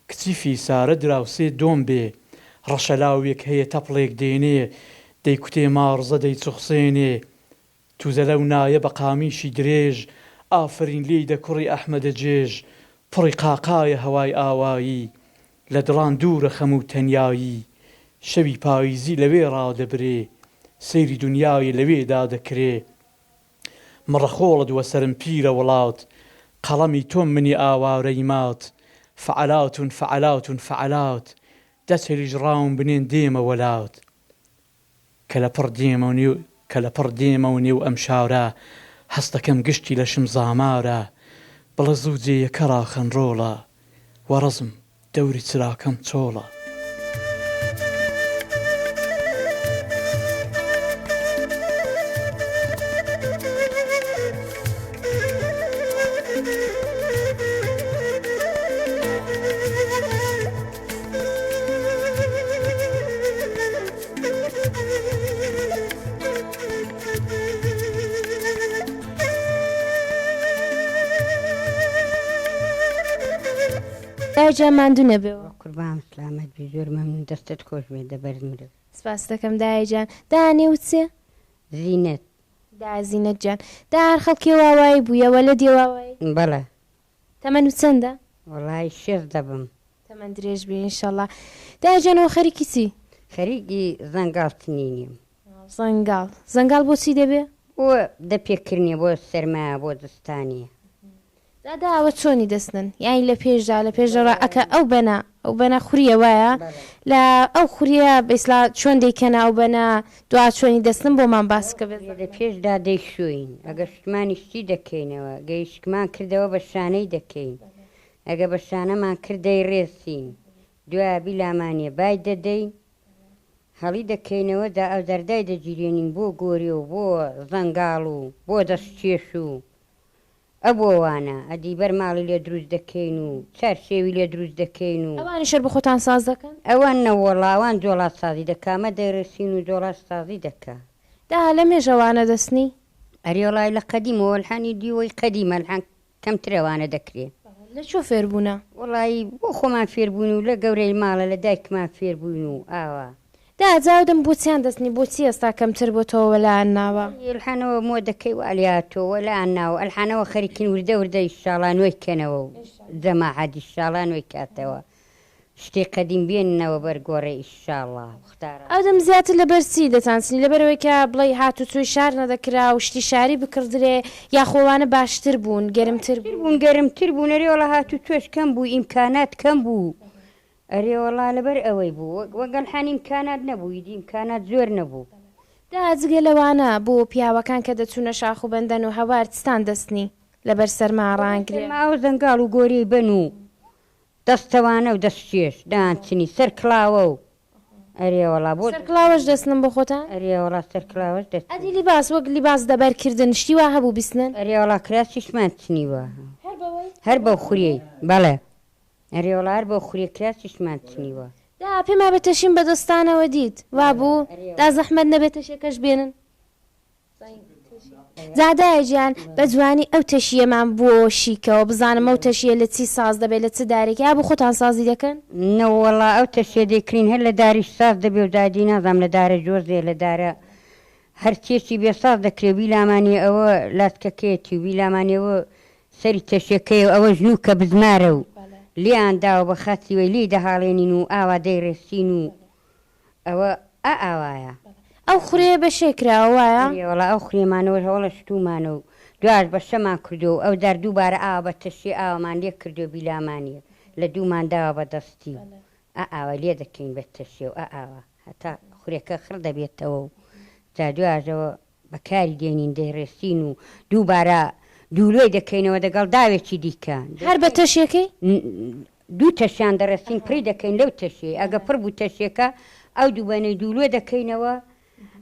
کچی فیسارە دراوسێ دۆم بێ ڕەشەلاوێک هەیە تەپڵێک دێنێ دەیکوتێ ماڕزە دەیچوخسێنێ توزەلەو نایە بە قامیشی درێژ ئافەرین لێی دە کوڕی ئەحمەدە جێژ پڕی قاقایە هەوای ئاوایی لە دڵان دوورە خەم و تەنیایی شەوی پاییزی لەوێ ڕادەبرێ سەیری دونیایە لەوێدا دەکرێ مڕەخۆڵت وەسەرم پیرە وڵات قەڵەمی تۆم منی ئاوارەی مات فەعلاتون فەعلاتون فەعلات دەچەلیش ڕاوم بنێن دێمە وەلات کەلەپڕ دێمەو نێو کەلەپڕ دێمەو نێو ئەم شارە هەستەکەم گشتی لەشم زامارە بڵە زوو جێیەکە ڕاخەن ڕۆڵە وەڕەزم دەوری چراکەم چۆڵە. دایە گیان ماندوو نەبێ. قوربان سلامەت بی زۆر مەمنون دەستت خۆش بێ دەبەرد مرۆ. سپاست دەکەم دایە گیان. دایە نێوت چیە؟ زینەت. دایە زینەت گیان. دایە هەر خەڵکی واوایی بوویە وەلەدی واوایی؟ بەڵێ. تەمەنت چەندە؟ وەڵایی شێست دەبم. تەمەن درێژ بی انشاللە. دایە گیان ئەوە خەریکی چی؟ خەریکی زەنگاڵ چنینیم. زەنگاڵ زەنگاڵ بۆ چی دەبێ؟ بۆ دەپێکردنیە بۆ سەرمایە بۆ زستانیە. دادە ئەوە چۆنی دەسنن یانی لە پێشدا لە پێش دەڕا ئەکە ئەو بەنە ئەو بەنە خوریە وایە لە ئەو خوریە بەیسلا چۆن دەیکەنە ئەو بەنە دوا چۆنی دەسنن بۆمان باس بکە بێ لە پێشدا دەیشۆین ئەگەر شتمانی شتی دەکەینەوە گەیشکمان کردەوە بە شانەی دەکەین ئەگە بە شانەمان کرد دەیڕێسین دوایە بیلامانیە بای دەدەین هەڵی دەکەینەوە جا ئەوجار دایدەگیرێنین بۆ گۆرێ و بۆ زەنگاڵ و بۆ دەستکێش و ئەبۆوانە ئەدی بەرماڵی لێ دروست دەکەین و چارشێوی لێ دروست دەکەین و. ئەوانیش هەر بۆ خۆتان ساز دەکەن؟ ئەوان نەوەڵا ئەوان جۆڵا سازی دەکا ئەمە دەیڕێسین و جۆڵاش سازی دەکا. دا لەمێژە وانە دەسنی؟ ئەرێوەڵای لە قەدیمەوە الحانی دیوەی قەدیمە الحان کەمتر ئەوانە دەکرێ. لە کوێ فێر بوونە؟ وەڵایی بۆ خۆمان فێر بووین و لە گەورەیل ماڵە لە دایکمان فێر بووین و ئاوا. دا جاودم بۆچیان دەچنی بۆچی ئێستا کەمتر بۆتەوە وەلایان ناوە؟ ئەلحانەوە مۆدەکەی وا لێهاتووە وەلایان ناوە ئەلحانەوە خەریکین وردە وردە ئیشاڵا نوێی کەنەوە و جەماعەت ئیشاڵا نوێی کاتەوە. شتی قەدیم بێننەوە بەر گۆڕێ ئیشاڵا خودا ڕازی. ئەودەم زیاتر لەبەر چی دەتانچنی؟ لەبەرئەوەی کە بڵێی هاتوچۆی شار نەدەکرا و شتی شاری بکڕدرێ یاخۆ ئەوانە باشتر بوون گەرمتر بوون؟ گەرمتر بوون ئەرێ وەڵا هاتوچۆش کەم بوو ئیمکانات کەم بوو ئەرێ وەڵا لەبەر ئەوەی بوو وەک ئەلحان ئیمکانات نەبوو ئیدی ئیمکانات زۆر نەبوو. دا جگە لەوانە بۆ پیاوەکان کە دەچوونە شاخ و بەندەن و هەوار چتان دەچنی لەبەر سەرما لەبەر ڕانگرێ؟ سەرما ئەو زەنگاڵ و گۆرێی بەن و دەستەوانە و دەستکێش دانچنی سەر کڵاوە و ئەرێ وەڵا بۆ سەر کڵاوەش دەچنن بۆ خۆتان؟ ئەرێ وەڵا سەر کڵاوەش دەچنین. ئەدی لیباس وەک لیباس دەبەر کردن شتی وا هەبوو بیچنن؟ ئەرێ وەڵا کراسیشمان چنیوە هەر بەوەی؟ هەر بەو خورێی بەڵێ. ئەرێ وەڵا هەر بەو خورێ کراسیشمان چنیوە. دا پێم وابێ تەشیم بە دەستانەوە دیت وابوو؟ دا زەحمەت نەبێ تەشەکەش بێنن. جا دایە گیان بە جوانی ئەو تەشییەمان بۆ شیکەوە بزانم ئەو تەشییە لە چی ساز دەبێ لە چ دارێکی ئابوو خۆتان سازی دەکەن؟ نەوەڵا ئەو تەشیە دەیکرین هەر لە داریش ساز دەبێ و دادی نازانم لە دارە جۆزێ لە دارە هەرچیەکی بێ ساز دەکرێ و بیلامانێ ئەوە لاسکەکەیەتی و بیلامانێ ئەوە سەری تەشیەکەیە و ئەوەش نوکە بزمارە و لێیان داوە بە خاچی وەی لێی دەهاڵێنین و ئاوا دەیڕێسین و ئەوە ئا ئاوایە. ئەو خورێیە بە شێ کراوە وایە؟ ئەرێ وەڵا ئەو خورێمانەوە هەوەڵە شتوومانە و دواش بە شەمان کردووە و ئەوجار دووبارە ئاوا بە تەشیە ئاوامان لێ کردووە بیلامانیە لە دوومان داوە بە دەستی و ئا ئاوا لێ دەکەین بە تەشیە و ئا ئاوا هەتا خورێکە خڕ دەبێتەوە و جا دواژەوە بەکاری دێنین دەیڕێسین و دووبارە دوولۆی دەکەینەوە دەگەڵ داوێکی دیکە. هەر بە تەشیەکەی؟ دوو تەشیان دەڕێسین پڕی دەکەین لەو تەشیەی ئەگە پڕ بوو تەشیەکە ئەو دوو بەنەی دوولۆ دەکەینەوە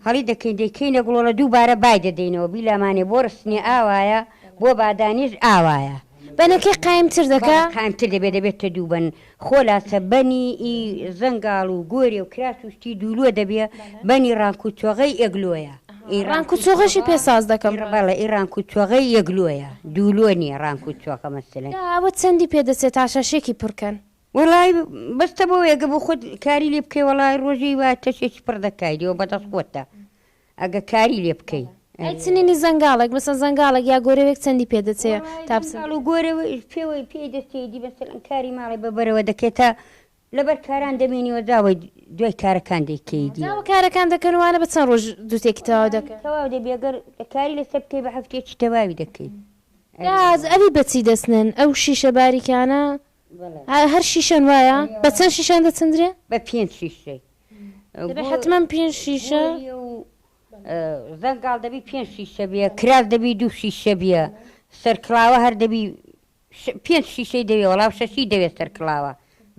هەڵی دەکەین دەیکەینە گڵۆڵە دووبارە بای دەدەینەوە بیلامانێ بۆ ڕستنی ئاوایە بۆ بادانیش ئاوایە. بەنەکەی قایمتر دەکا؟ بەڵێ قایمتر دەبێ دەبێتە دوو بەن خۆلاسە بەنی ئی زەنگاڵ و گۆرێ و کراس و شتی دوولۆ دەبێ بەنی ڕانک و چۆغەی ئێگلۆیە ئی ڕانک و چۆغەشی پێ ساز دەکەم. بەڵێ ئی ڕانک و چۆغەی یەگلۆیە دوولۆ نییە ڕانک و چۆغە مەسەلەن. دا ئەوە چەندی پێ دەچێ تا شەشێکی پڕ کەن؟ وەڵای بەستە بەوەیە گە بۆ خۆت کاری لێ بکەی وەڵای ڕۆژی وا تەشێکی پڕ دەکای دیوە بەدەست خۆتە ئەگە کاری لێ بکەی. ئەی چنینی زەنگاڵێک مەسەن زەنگاڵێک یا گۆرەوێک چەندی پێ دەچێ تا بچن؟ وەڵای زەنگاڵ و گۆرەوێ پێوەی پێی دەچێ دی مەسەلەن کاری ماڵێ بە بەرەوە دەکەی تا لەبەر کاران دەمێنیوە جاوەی دوای کارەکان دەیکەی دی. جاوە کارەکان دەکەن وانە بە چەند ڕۆژ جوتێکی تەواو دەکەن؟ تەواو دەبی ئەگەر کاری لەسەر بکەی بە هەفتەیەکی تەواوی دەکەی. گاز ئەوی بە چی دەچنن ئەو شیشە باریکانە هەر شیشەن وایە؟ بە چەند شیشان دەچندرێ؟ بە پێنج شیشەی. دەبێ حەتمەن پێنج شیشە؟ گۆریە و زەنگاڵ دەبی پێنج شیشە بێ، کراس دەبی دوو شیشە بێ، سەرکڵاوە هەر دەبی پێنج شیشەی دەوێ وەڵا و شەشی دەوێ سەرکڵاوە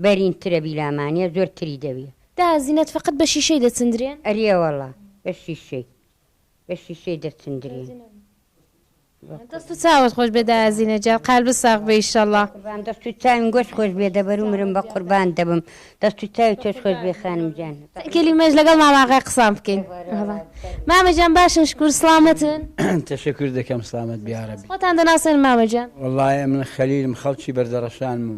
بەرینترە بیلامانیە زۆر تری دەوێ. دا زینەت فەقەت بە شیشەی دەچندرێن؟ ئەرێ وەڵا بە شیشەی بە شیشەی دەچندرێن. دەست و چاوت خۆش بێ دایە زینە گیان قالبت ساغ بێ ئیشەڵا. قوربان دەست و چاویم گۆشت خۆش بێ دەبەرو مرم بە قوربان دەبم دەست و چاوی تۆش خۆش بێ خانم گیان. کەلیمەش لەگەڵ مامە ئاغای قسان بکەین مامە گیان باشن شکور سڵامەتن. تەشەکور دەکەم سڵامەت بی یارەبی. خۆتان دەناسێنن مامە گیان. وەڵای ئەمن خەلیلم خەڵکی بەردەڕەشانم و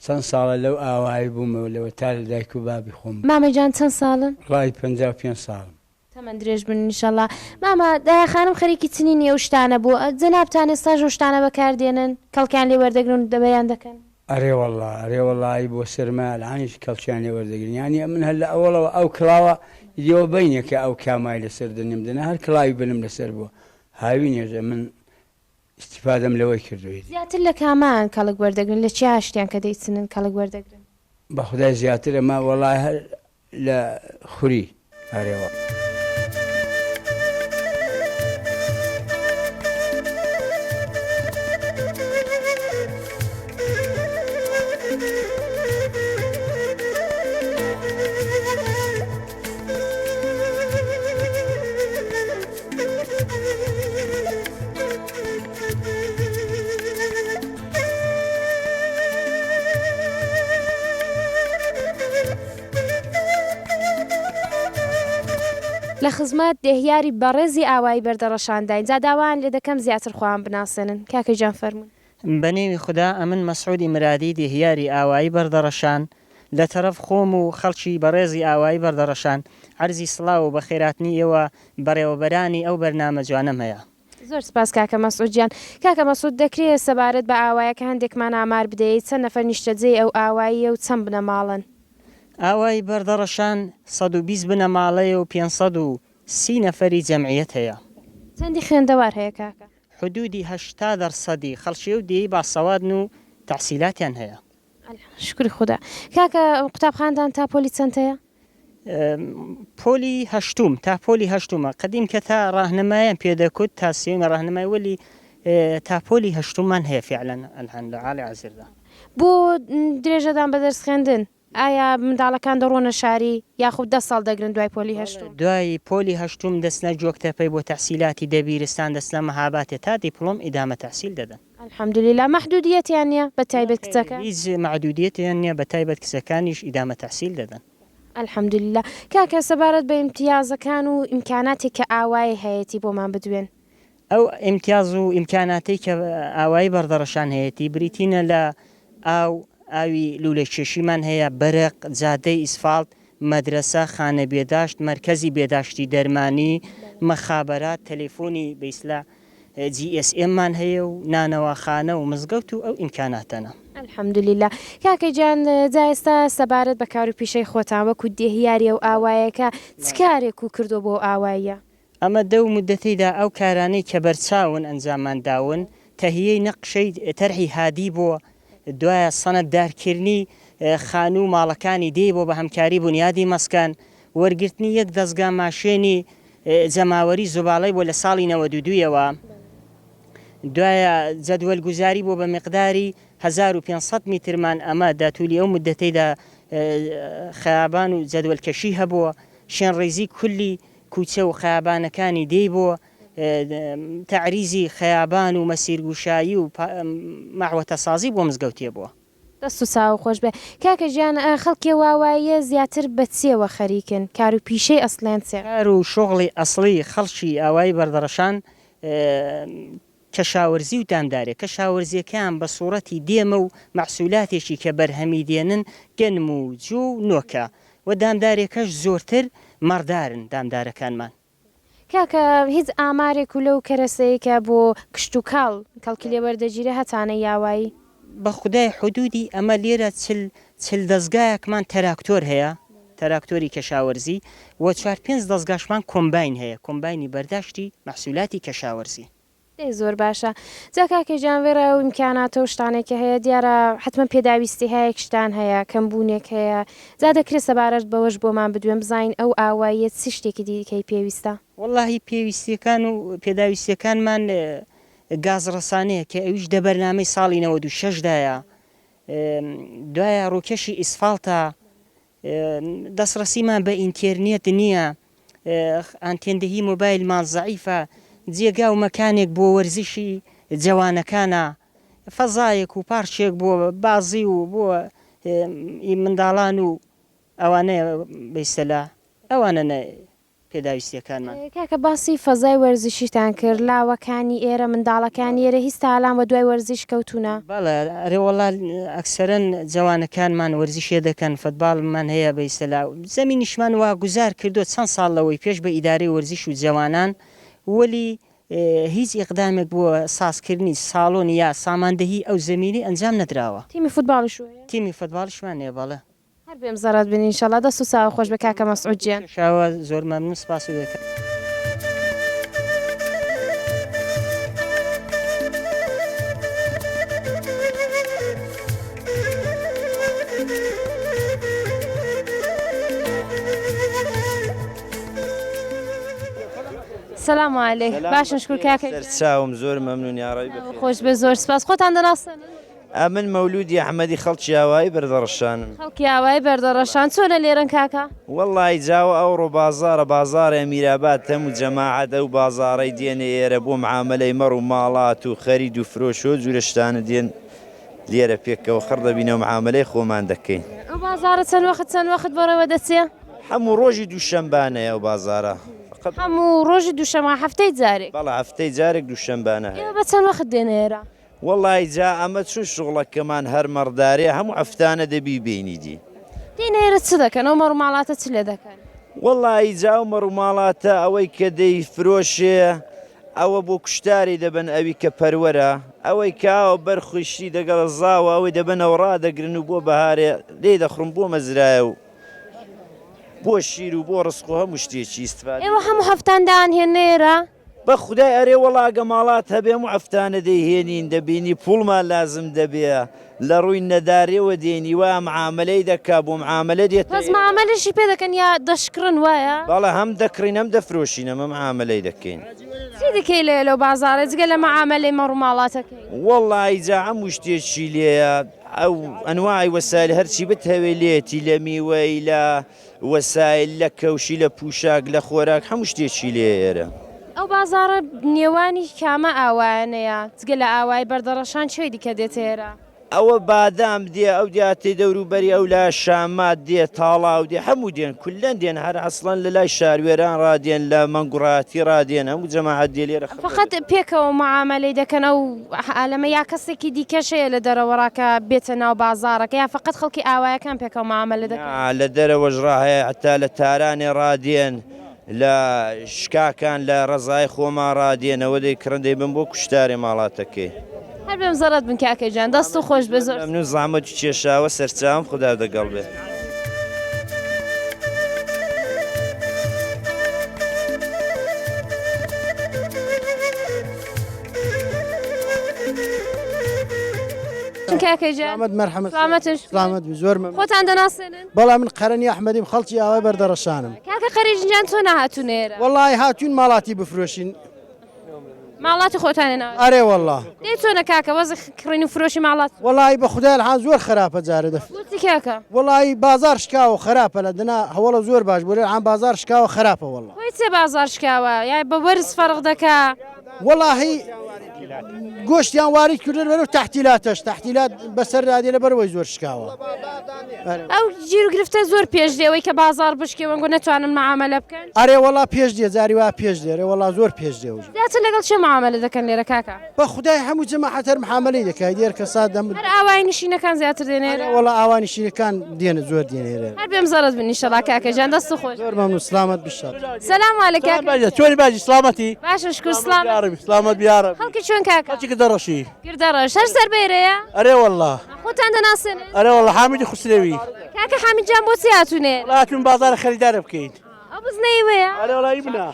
چەند ساڵە لەو ئاوایی بوومەوە لەوەتا لە دایک و بابی خۆم بووم. مامە گیان چەند ساڵن؟ وەڵای 55 ساڵم. تەمەن درێژ بن انشاللە. مامە دایە خانم خەریکی چنینی ئەو شتانە بوو جەنابتان ئێستاش ئەو شتانە بەکار دێنن کەڵکیان لێ وەردەگرن و دەبەریان دەکەن؟ ئەرێ وەڵا ئەرێ وەڵا ئەی بۆ سەرما ئەلعانیش کەڵکیان لێ وەردەگرن یانی ئەمن هەر لە ئەوەڵەوە ئەو کڵاوە ئیدیەوە بەینێکە ئەو کامای لەسەر دنیم دەنا هەر کڵاوی بنم لەسەر بووە هاوینێش ئەمن ئیستیفادەم لەوەی کردووە ئیدی. زیاتر لە کامان کەڵک وەردەگرن لە چیا شتیان کە دەیچنن کەڵک وەردەگرن؟ بەخودای زیاتر ئەمە وەڵا هەر لە خوری ئەرێوە. لە خزمەت دێهیاری بەڕێزی ئاوایی بەردەڕەشانداین جا داوایان لێ دەکەم زیاتر خۆیان بناسێنن کاکە گیان فەرموون. بە نێوی خودا ئەمن مەسعودی مرادی دێهیاری ئاوایی بەردەڕەشان لە تەرەف خۆم و خەڵکی بەڕێزی ئاوایی بەردەڕەشان عەرزی سڵاو و بەخێراتنی ئێوە بەڕێوەبەرانی ئەو بەرنامە جوانەم هەیە. زۆر سپاس کاکە مەسعود گیان. کاکە مەسعود دەکرێ سەبارەت بە ئاوایەکە هەندێکمان ئامار بدەیت چەند نەفەر نیشتەجێی ئەو ئاواییە و چەند بنەماڵەن؟ ئاوایی بەردەڕەشان 120 بنەماڵەیە و 530 نەفەری جەمعیەت هەیە. چەندی خوێندەوار هەیە کاکە؟ حدودی 80 دەرسەدی خەڵکی ئەو دێیەی باسەوادن و تەحسیلاتیان هەیە. شوکری خودا. کاکە قوتابخانتان تا پۆلی چەند هەیە؟ پۆلی هەشتوم تا پۆلی هەشتومە قەدیم کە تا ڕاهنمایان پێ دەکوت تا سێیەمی ڕاهنمای وەلی تا پۆلی هەشتوممان هەیە فعلا الان لە عالی عازردا. بۆ درێژەدان بە دەرس خوێندن ئایا منداڵەکان دەڕۆنە شاری یاخود دە ساڵ دەگرن دوای پۆلی هەشتوم؟ دوای پۆلی هەشتوم دەچنە گۆکتەپەی بۆ تەحسیلاتی دەبیرستان دەچنە مەهاباتێ تا دیپڵۆم ئیدامە تەحسیل دەدەن. الحمدللە مەحدودیەتیان نیە بە تایبەت کچەکان؟ هیچ مەعدودیەتیان نیە بە تایبەت کچەکانیش ئیدامە تەحسیل دەدەن. الحمدللە کاکە سەبارەت بە ئیمتیازەکان و ئیمکاناتێک کە ئاوایی هەیەتی بۆمان بدوێن. ئەو ئیمتیاز و ئیمکاناتەی کە ئاوایی بەردەڕەشان هەیەتی بریتینە لە ئاو، ئاوی لولەکێشیمان هەیە، بەرق، جادەی ئیسفاڵت، مەدرەسە، خانە بێداشت، مەرکەزی بێداشتی دەرمانی، مەخابەرات، تەلەفۆنی بەیسلا جی ئێس ئێم مان هەیە و نانەواخانە و مزگەوت و ئەو ئیمکاناتەنە. الحمدللە کاکە گیان جا ئێستا سەبارەت بە کارو پیشەی خۆتان وەکو دێهیاری ئەو ئاوایەکە چ کارێکو کردوە بۆ ئەو ئاواییە؟ ئەمە دەو مودەتەیدا ئەو کارانەی کە بەرچاون ئەنجاممان داون، تەهیەی نەقشەی تەرحی هادی بۆ دوایە سەنەد دارکرنی خانوو و ماڵەکانی دێی بۆ بە هەمکاری بونیادی مەسکەن، وەرگرتنی یەک دەزگا ماشێنی جەماوەری زوباڵەی بۆ لە ساڵی 92 یەوە، دوایە جەدوەل گوزاری بۆ بە میقداری 1500 میترمان ئەمە دە تولی ئەو مودەتەیدا خەیابان و جەدوەل کەشی هەبووە، شێنڕیزی کولی کوچە و خەیابانەکانی دێی بۆ تەعریزی خەیابان و مەسیرگوشایی و مەعوەتەسازی بۆ مزگەوتێ بووە. دەست و چاوو خۆش بێ کاکە گیان خەڵکی واواییە زیاتر بە چیەوە خەریکن کارو پیشەی ئەسڵیان چیە؟ کار و شوغڵی ئەسڵی خەڵکی ئاوایی بەردەڕەشان کەشاوەرزی و دامدارێ کەشاوەرزیەکەیان بە سوڕەتی دێمە و مەحسولاتێکی کە بەرهەمی دێنن گەنم و جۆ و نۆکە و دامدارێکەش زۆرتر مەڕدارن دامدارەکانمان. کاکە هیچ ئامارێک و لەو کەرەسەی کە بۆ کشتوکاڵ کەڵکی لێ وەردەگیرێ هەتانە یاوایی؟ بە خودای حدودی ئەمە لێرە چل چل دەزگایەکمان تەراکتۆر هەیە تەراکتۆری کەشاوەرزی و چوار پێنج دەزگاشمان کۆمباین هەیە کۆمباینی بەرداشتی مەحسولاتی کەشاوەرزی. دەی زۆر باشە جا کاکە گیان وێڕای ئەو ئیمکاناتە و شتانەی کە هەیە دیارە حەتمەن پێداویستی هەیەک شتان هەیە کەمبوونێک هەیە جا دەکرێت سەبارەت بەوەش بۆمان بدوێن بزانین ئەو ئاواییە چ شتێکی دیکەی پێویستە؟ وەڵاهی پێویستیەکان و پێداویستیەکانمان گاز ڕەسانەیە کە ئەویش دە بەرنامەی ساڵی 96 دایە دوایە ڕووکەشی ئیسفاڵتە دەستڕەسیمان بە ئینتێرنێت نییە، ئانتێندهی مۆبایلمان زەعیفە، جێگا و مەکانێک بۆ وەرزشی جەوانەکانە، فەزایەک و پارکێک بۆ بازی و بۆ منداڵان و ئەوانەیە بە ئیستەلا ئەوانەنە. پێداویستیەکانمان. کاکە باسی فەزای وەرزشیتان کرد لاوەکانی ئێرە منداڵەکانی ئێرە هیچ تالان وە دوای وەرزش کەوتونە؟ بەڵێ ئەرێ وەڵا ئەکسەرەن جەوانەکانمان وەرزشێ دەکەن فتباڵمان هەیە بە ئیستەلا زەمینیشمان وا گوزار کردوە چەند ساڵ لەوەی پێش بە ئیدارەی وەرزش و جەوانان وەلی هیچ ئیقدامێک بۆ سازکردنی ساڵۆن یا ساماندەهی ئەو زەمینەی ئەنجام نەدراوە. تیمی فوتباڵیش هەیە؟ تیمی فتباڵیشمان هەیە بەڵێ. هەر بێم زەڕەت بن ئینشەڵا دەست و چاوت خۆش بێ کاکە مەسعود گیان. کێشاوە زۆر مەمنون سپاست دەکەم. سلام علیک باشن شکر کاکە گیان. سەرچاوم زۆر مەمنون یاڕەبی بەخێر. خۆش بێ زۆر سپاس خۆتان دەناسێنن؟ ئەمن مەولوودی ئەحمەدی خەڵکی ئاوایی بەردەڕەشانم. خەڵکی ئاوایی بەردەڕەشان چۆنە لێرەن کاکە؟ وەڵڵاهی جاوە ئەوڕۆ بازاڕە بازاڕی ئەمیراباد هەموو جەماعەت ئەو بازاڕەی دێنە ئێرە بۆ معامەلەی مەڕ و ماڵات و خەرید و فرۆش و جورە شتانە دێن لێرە پێکەوە خڕ دەبینەوە معامەلەی خۆمان دەکەین. ئەو بازاڕە چەند وەخت چەند وەخت بەڕێوە دەچێ؟ هەموو ڕۆژی دووشەمبانەیە ئەو بازاڕە. فەقەت. هەموو ڕۆژی دووشەمە هەفتەی جارێک؟ بەڵێ هەفتەی جارێک دووشەمبانە هەیە. ئێوە بە چەند وەخت دێنە ئێرە؟ وەڵای جا ئەمە چون شوغڵەکەمان هەر مەڕدارەیە هەموو هەفتانە دەبی بێینی دی. دێنە ئێرە چ دەکەن ئەو مەڕوماڵاتە چ لێ دەکەن؟ وەڵایی جا ئەو مەڕوماڵاتە ئەوەی کە دەیفرۆشێ. ئەوە بۆ کوشتاری دەبەن ئەوی کە پەروەرە، ئەوەی کە ئاوە بەر خویشتی دەگەڵ زاوە ئەوەی دەبەنەوە ڕادەگرن و بۆ بەهارێ لێی دەخڕن بۆ مەزرایە و بۆ شیر و بۆ ڕسق و هەموو شتێکی ئیستفادەی. ئێوە هەموو هەفتان دەیانهێننە ئێرە؟ بە خودای ئەرێ وەڵا گە ماڵات هەبێ هەموو هەفتانە دەیهێنین دەبینی پوڵمان لازم دەبێ لە ڕووی نەدارێوە دێنی وا معامەلەی دەکا بۆ معامەلە دێتە بەس معامەلەشی پێ دەکەن یا دەشکڕن وایە؟ بەڵێ هەم دەکڕین هەم دەفرۆشین ئەمە معامەلەی دەکەین. چی دەکەی لێ لەو بازاڕە جگە لە معامەلەی مەڕ و ماڵاتەکەی؟ وەڵایی جا هەموو شتێکی لێیە ئەو ئەنواعی وەسایل هەرچی بتهەوێ لێتی لە میوەی لە وەسایل لە کەوشی لە پوشاک لە خۆراک هەموو شتێکی لێیە ئێرە. ئەو بازاڕە نێوانی کامە ئاوایانەیە؟ جگە لە ئاوایی بەردەڕەشان کوێی دیکە دێتە ئێرە؟ ئەوە بادام دێ ئەو دیاتەی دەورو بەری ئەو لا شامات دێ تاڵاو دێ هەموو دێن کولەن دێن هەر ئەسڵەن لە لای شاروێران ڕا دێن لە مەنگوڕاتی ڕا دێن هەموو جەماعەت دێ لێرە خڕ فەقەت پێکەوە معامەلەی دەکەن ئەو عالەمە یا کەسێکی دیکەش هەیە لە دەرەوە ڕا کە بێتە ناو بازاڕەکە یا فەقەت خەڵکی ئاوایەکان پێکەوە معامەلە دەکەن؟ نا لە دەرەوەش ڕا هەیە هەتا لە تارانێ ڕا دێن لە شکاکان لە ڕەزای خۆمان ڕا دێنەوە دەیکڕن دەیبەن بۆ کوشتارێ ماڵاتەکەی. هەر بێم زەڕەت بن کاکە گیان دەست و خۆش بێ زۆر. مەمنون زەحمەت کێشاوە سەرچاوم خودا دەگەڵ بێ. کاکە گیان سلامەت مەرحەمەت سلامەتن سلامەت بی زۆر مەمنون خۆتان دەناسێنن؟ بەڵا من قەرەنی ئەحمەدیم خەڵکی ئاوای بەردەڕەشانم. کاکە قەرەنی گیان چۆن هاتوونە ئێرە؟ وەڵاهی هاتووین ماڵاتی بفرۆشین. ماڵاتی خۆتان هێناوە؟ ئەرێ وەڵا. دەی چۆنە کاکە وەزع کڕین و فرۆشی ماڵات؟ وەڵاهی بە خودای الحان زۆر خراپە جارێ دەف. بۆچی کاکە؟ وەڵاهی بازاڕ شکاوە خراپە لە دنا هەوەڵە زۆر باش بوو لێ الحان بازاڕ شکاوە خراپە وەڵا. هۆی چیە بازاڕ شکاوە؟ یا بە وەرز فەرق دەکا؟ وەڵاهی گۆشتیان وارید کردن بەرەو تەحتیلاتەش تەحتیلات بەسەردا دێ لەبەرئەوەی زۆر شکاوە. ئەو گیروگرفتە زۆر پێش دێ ئەوەی کە بازاڕ بشکێ وەنگۆ نەتوانن مەعامەلە بکەن. ئەرێ وەڵا پێش دێ جاری وا پێش دێ ئەرێ وەڵا زۆر پێش دێ. زیاتر لەگەڵ کێ معامەلە دەکەن لێرە کاکە؟ بە خودای هەموو جەماعەت هەر محامەلەی دەکای دێر کەسات دەم. هەر ئاوایی نشینەکان زیاتر دێنە ئێرە؟ ئەرێ وەڵا ئاوا نشینەکان دێنە زۆر دێنە ئێرە. هەر بێم زەڕەت بن ئیشەڵا کاکە گیان دەست خۆش. زۆر مەمنون سلامەت بی شاد. سلام علیک کاکە. چۆنی باجی سلامەتی؟ باشە شکور سلامەت. یاڕەبی سلامەت بی یاڕەبی. خەڵکی کوێن کاکە؟ خەڵکی گردەڕەشی. گردەڕەش هەر سەر بەێرەیە؟ ئەرێ وەڵا. خۆتان دەناسێنن؟ ئەرێ وەڵا حامیدی خوسرەوی. کاکە حامید جان بۆچی هاتوونێ؟ وەڵا هاتووین بازاڕە خەریدارە بکەین. ئەو بزنە ئیوەیە؟ ئەرێ وەڵا ئی منە.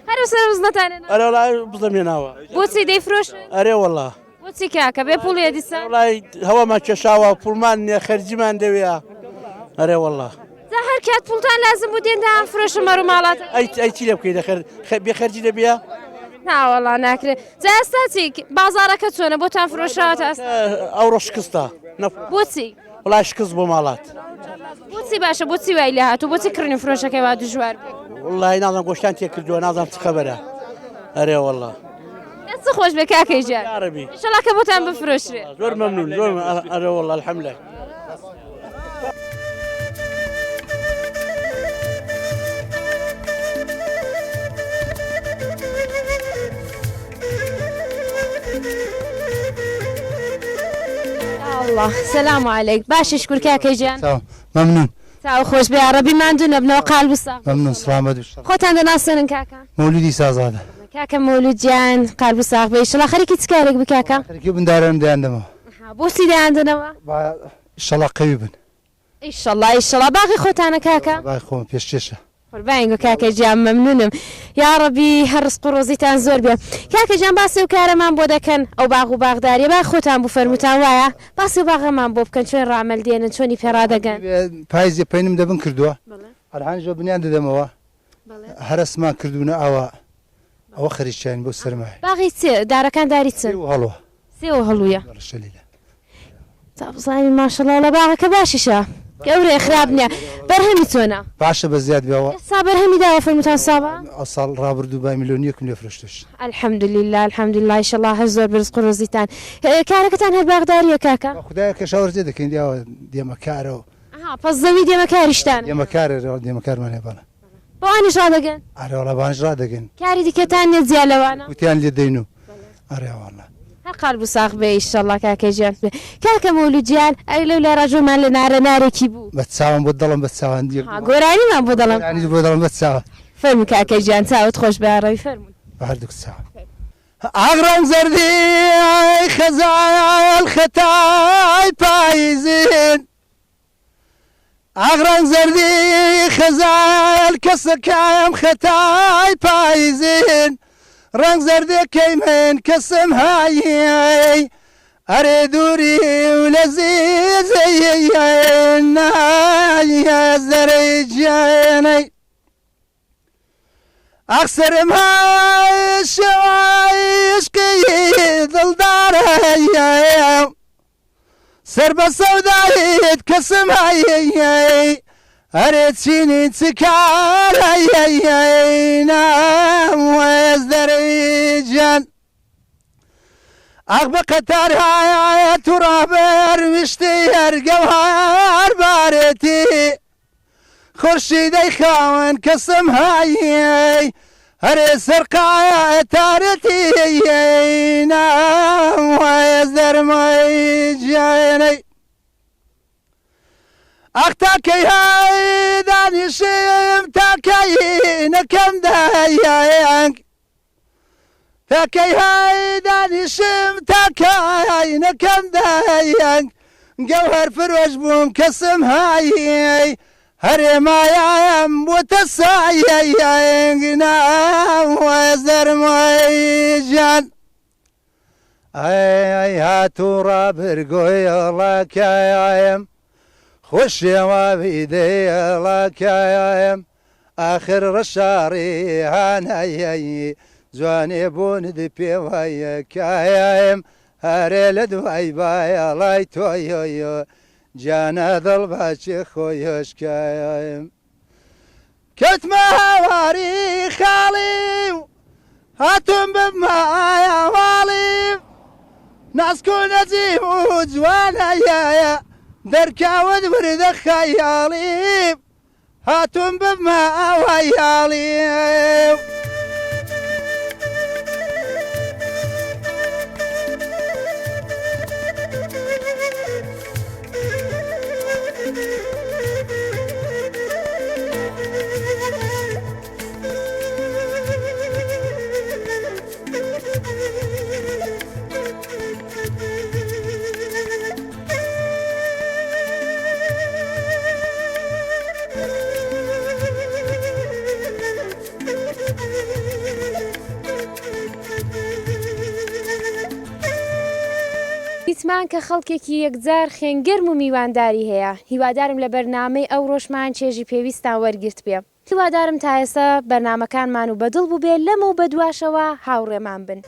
هەر سەر بزنەتان هێناوە؟ ئەرێ وەڵا بزنەم هێناوە. بۆچی دەیفرۆشن؟ ئەرێ وەڵا. بۆچی کاکە بێ پوڵیە دیسان؟ وەڵای هەوامان کێشاوە پوڵمان نییە خەرجیمان دەوێ. ئەرێ وەڵا. جا هەر کات پوڵتان لازم بوو دێن دایان فرۆشن مەڕ و ماڵاتە. ئەی ئەی چی لێ بکەی دەخەر بێ خەرجی دەبیە؟ نا وەڵا ناکرێ. جا ئێستا چی بازاڕەکە چۆنە بۆتان فرۆشراوە تا ئێستا؟ ئەوڕۆ شکستە. بۆچی؟ وەڵا شکست بۆ ماڵات. بۆچی باشە بۆچی وای لێ هاتوو بۆچی کڕین و فرۆشەکەی وا دژوار بوو؟ وەڵی نازانم گۆشتیان تێ کردووە نازانم چ خەبەرە ئەرێ وەڵا. دەست خۆش بێ کاکەی گیان. یاڕەبی. ئیشەڵا کە بۆتان بفرۆشرێ. زۆر مەمنون زۆر ئەرێ وەڵا الحمدللە. الله سلام علیک باشی شکر کاکە گیان مەمنون چاو خۆش بێ یاڕەبی ماندوو نەبنەوە قال بسا مەمنون سلامەت بی خۆتان دەناسێنن کاکە مەولودی سازادە کاکە مەولود گیان قال بساخ بێ ئیشەڵا خەریکی چ کارێک بی کاکە خەریکی بن دارێنم دەیاندەمەوە بۆچی دەیاندەنەوە با ئیشەڵا قەوی بن ئیشەڵا ئیشەڵا باغی خۆتانە کاکە باغی خۆمە پێشکێشە قوربانی گو کاکە گیان مەمنونم یاڕەبی هەر ڕزق و ڕۆزیتان زۆر بێ کاکە گیان باسی ئەو کارەمان بۆ دەکەن ئەو باغ و باغداریە باغ خۆتان بوو فەرمووتان وایە باسی ئەو باغەمان بۆ بکەن چۆن ڕامەل دێنن چۆنی پێ ڕادەگەن. پایزێ پەینم دەبن کردووە ئەلحانیش بە بنیان دەدەمەوە هەرەسمان کردوونە ئاوا ئەوە خەریکیاین بۆ سەرمایە. باغی چ دارەکان داری چن؟ سێو و هەڵوە. سێو و هەڵوویە. بەڵێ شەلیلە. تا بزانین ماشەڵا وەڵا باغەکە باشیشە گەورەیە خراپ نیە بەرهەمی چۆنە؟ باشە بە زیاد بێ ئەوە. ئێستا بەرهەمی داوە فەرمووتان سابە؟ ئەوساڵ ڕابردوو بای ملیۆن یەکم لێ فرۆشتش. الحمدللە الحمدللە ئیشەڵا هەر زۆر بەرزق و ڕۆزیتان کارەکەتان هەر باغداریە کاکە؟ بە خودایە کەشاوەرزیە دەکەین دیاوە دێمە کارەوە. ئەها پەس زەوی دێمە کاریشتان هەیە؟ دێمە کارە دێمە کارمان هەیە بەڵێ. بەوانیش ڕادەگەن؟ ئەرێ وەڵا بەوانیش ڕادەگەن. کاری دیکەتان نیە جیا لەوانە؟ وتیان لێ دەین و ئەرێ وەڵا. هەر قالب و ساغ بێ ئیشەڵا کاکە گیان. کاکە مەولود گیان ئەی لەو لای ڕاژۆمان لە نارە نارێکی بوو. بە چاوم بۆ دڵم بە چاوان دیە. ها گۆرانیمان بۆ دەڵێم. گۆرانیت بۆ دەڵێم بە چاوان. فەرموو کاکە گیان چاوت خۆش بێ ئاڕەوی فەرموون. بە هەردووک چاوان. ئاخ ڕەنگ زەردی خەزال خەتای پایزین ئاخ ڕەنگ زەردی خەزال کەسەکەم خەتای پایزین ڕەنگ زەردەکەی من کەسم هایی ئەرێ دووری و لە زیزەی نایە زەرەی جێنەی ئاخ سەرم های شێوای عشقی دڵدارە سەر بە سەودایت کەسم هایی ئەرێ چینی چ کارە ناوێز دەرەی گیان ئاخ بە قەتار هایە توڕابەر ویشتی هەرگەوهار بارێتی خورشیدەی خاوەن کەسم هایی هەرێ سەرقایە تارەتی ناوێز دەرمای جیانەی ئاخ تاکەی های دانیشم تاکەی نەکەم دایانگ تاکەی های دانیشم تاکەی نەکەم دایانگ گەوهەر فرۆش بووم کەسم هایی هەرێ مایام بۆتە سایەنگ ناوێز دەرمای گیان ئەی هاتوو ڕابرگۆیڵەکەیم خۆشیەوە دەیڵەکەیم ئاخر ڕەشاڕی هانایی جوانێ بووند پێوەیەکایم هەرێ لە دوای بایەڵای تۆیۆیۆ گیانە دڵ باچێ خۆیشکایم کەوتمە هاواری خاڵی و هاتوم ببمایە واڵی ناسک و نەجیم و جوانەیە دەرکاوت وردە خەیاڵی هاتوم ببمە ئاوایاڵی. دیتمان کە خەڵکێکی یەکجار خوێنگەرم و میوانداری هەیە، هیوادارم لە بەرنامەی ئەوڕۆشمان چێژی پێویستتان وەرگرتبێ. هیوادارم تا ئێستا بەرنامەکانمان و بەدڵ بووبێ لەمەو بەدواشەوە هاوڕێمان بن.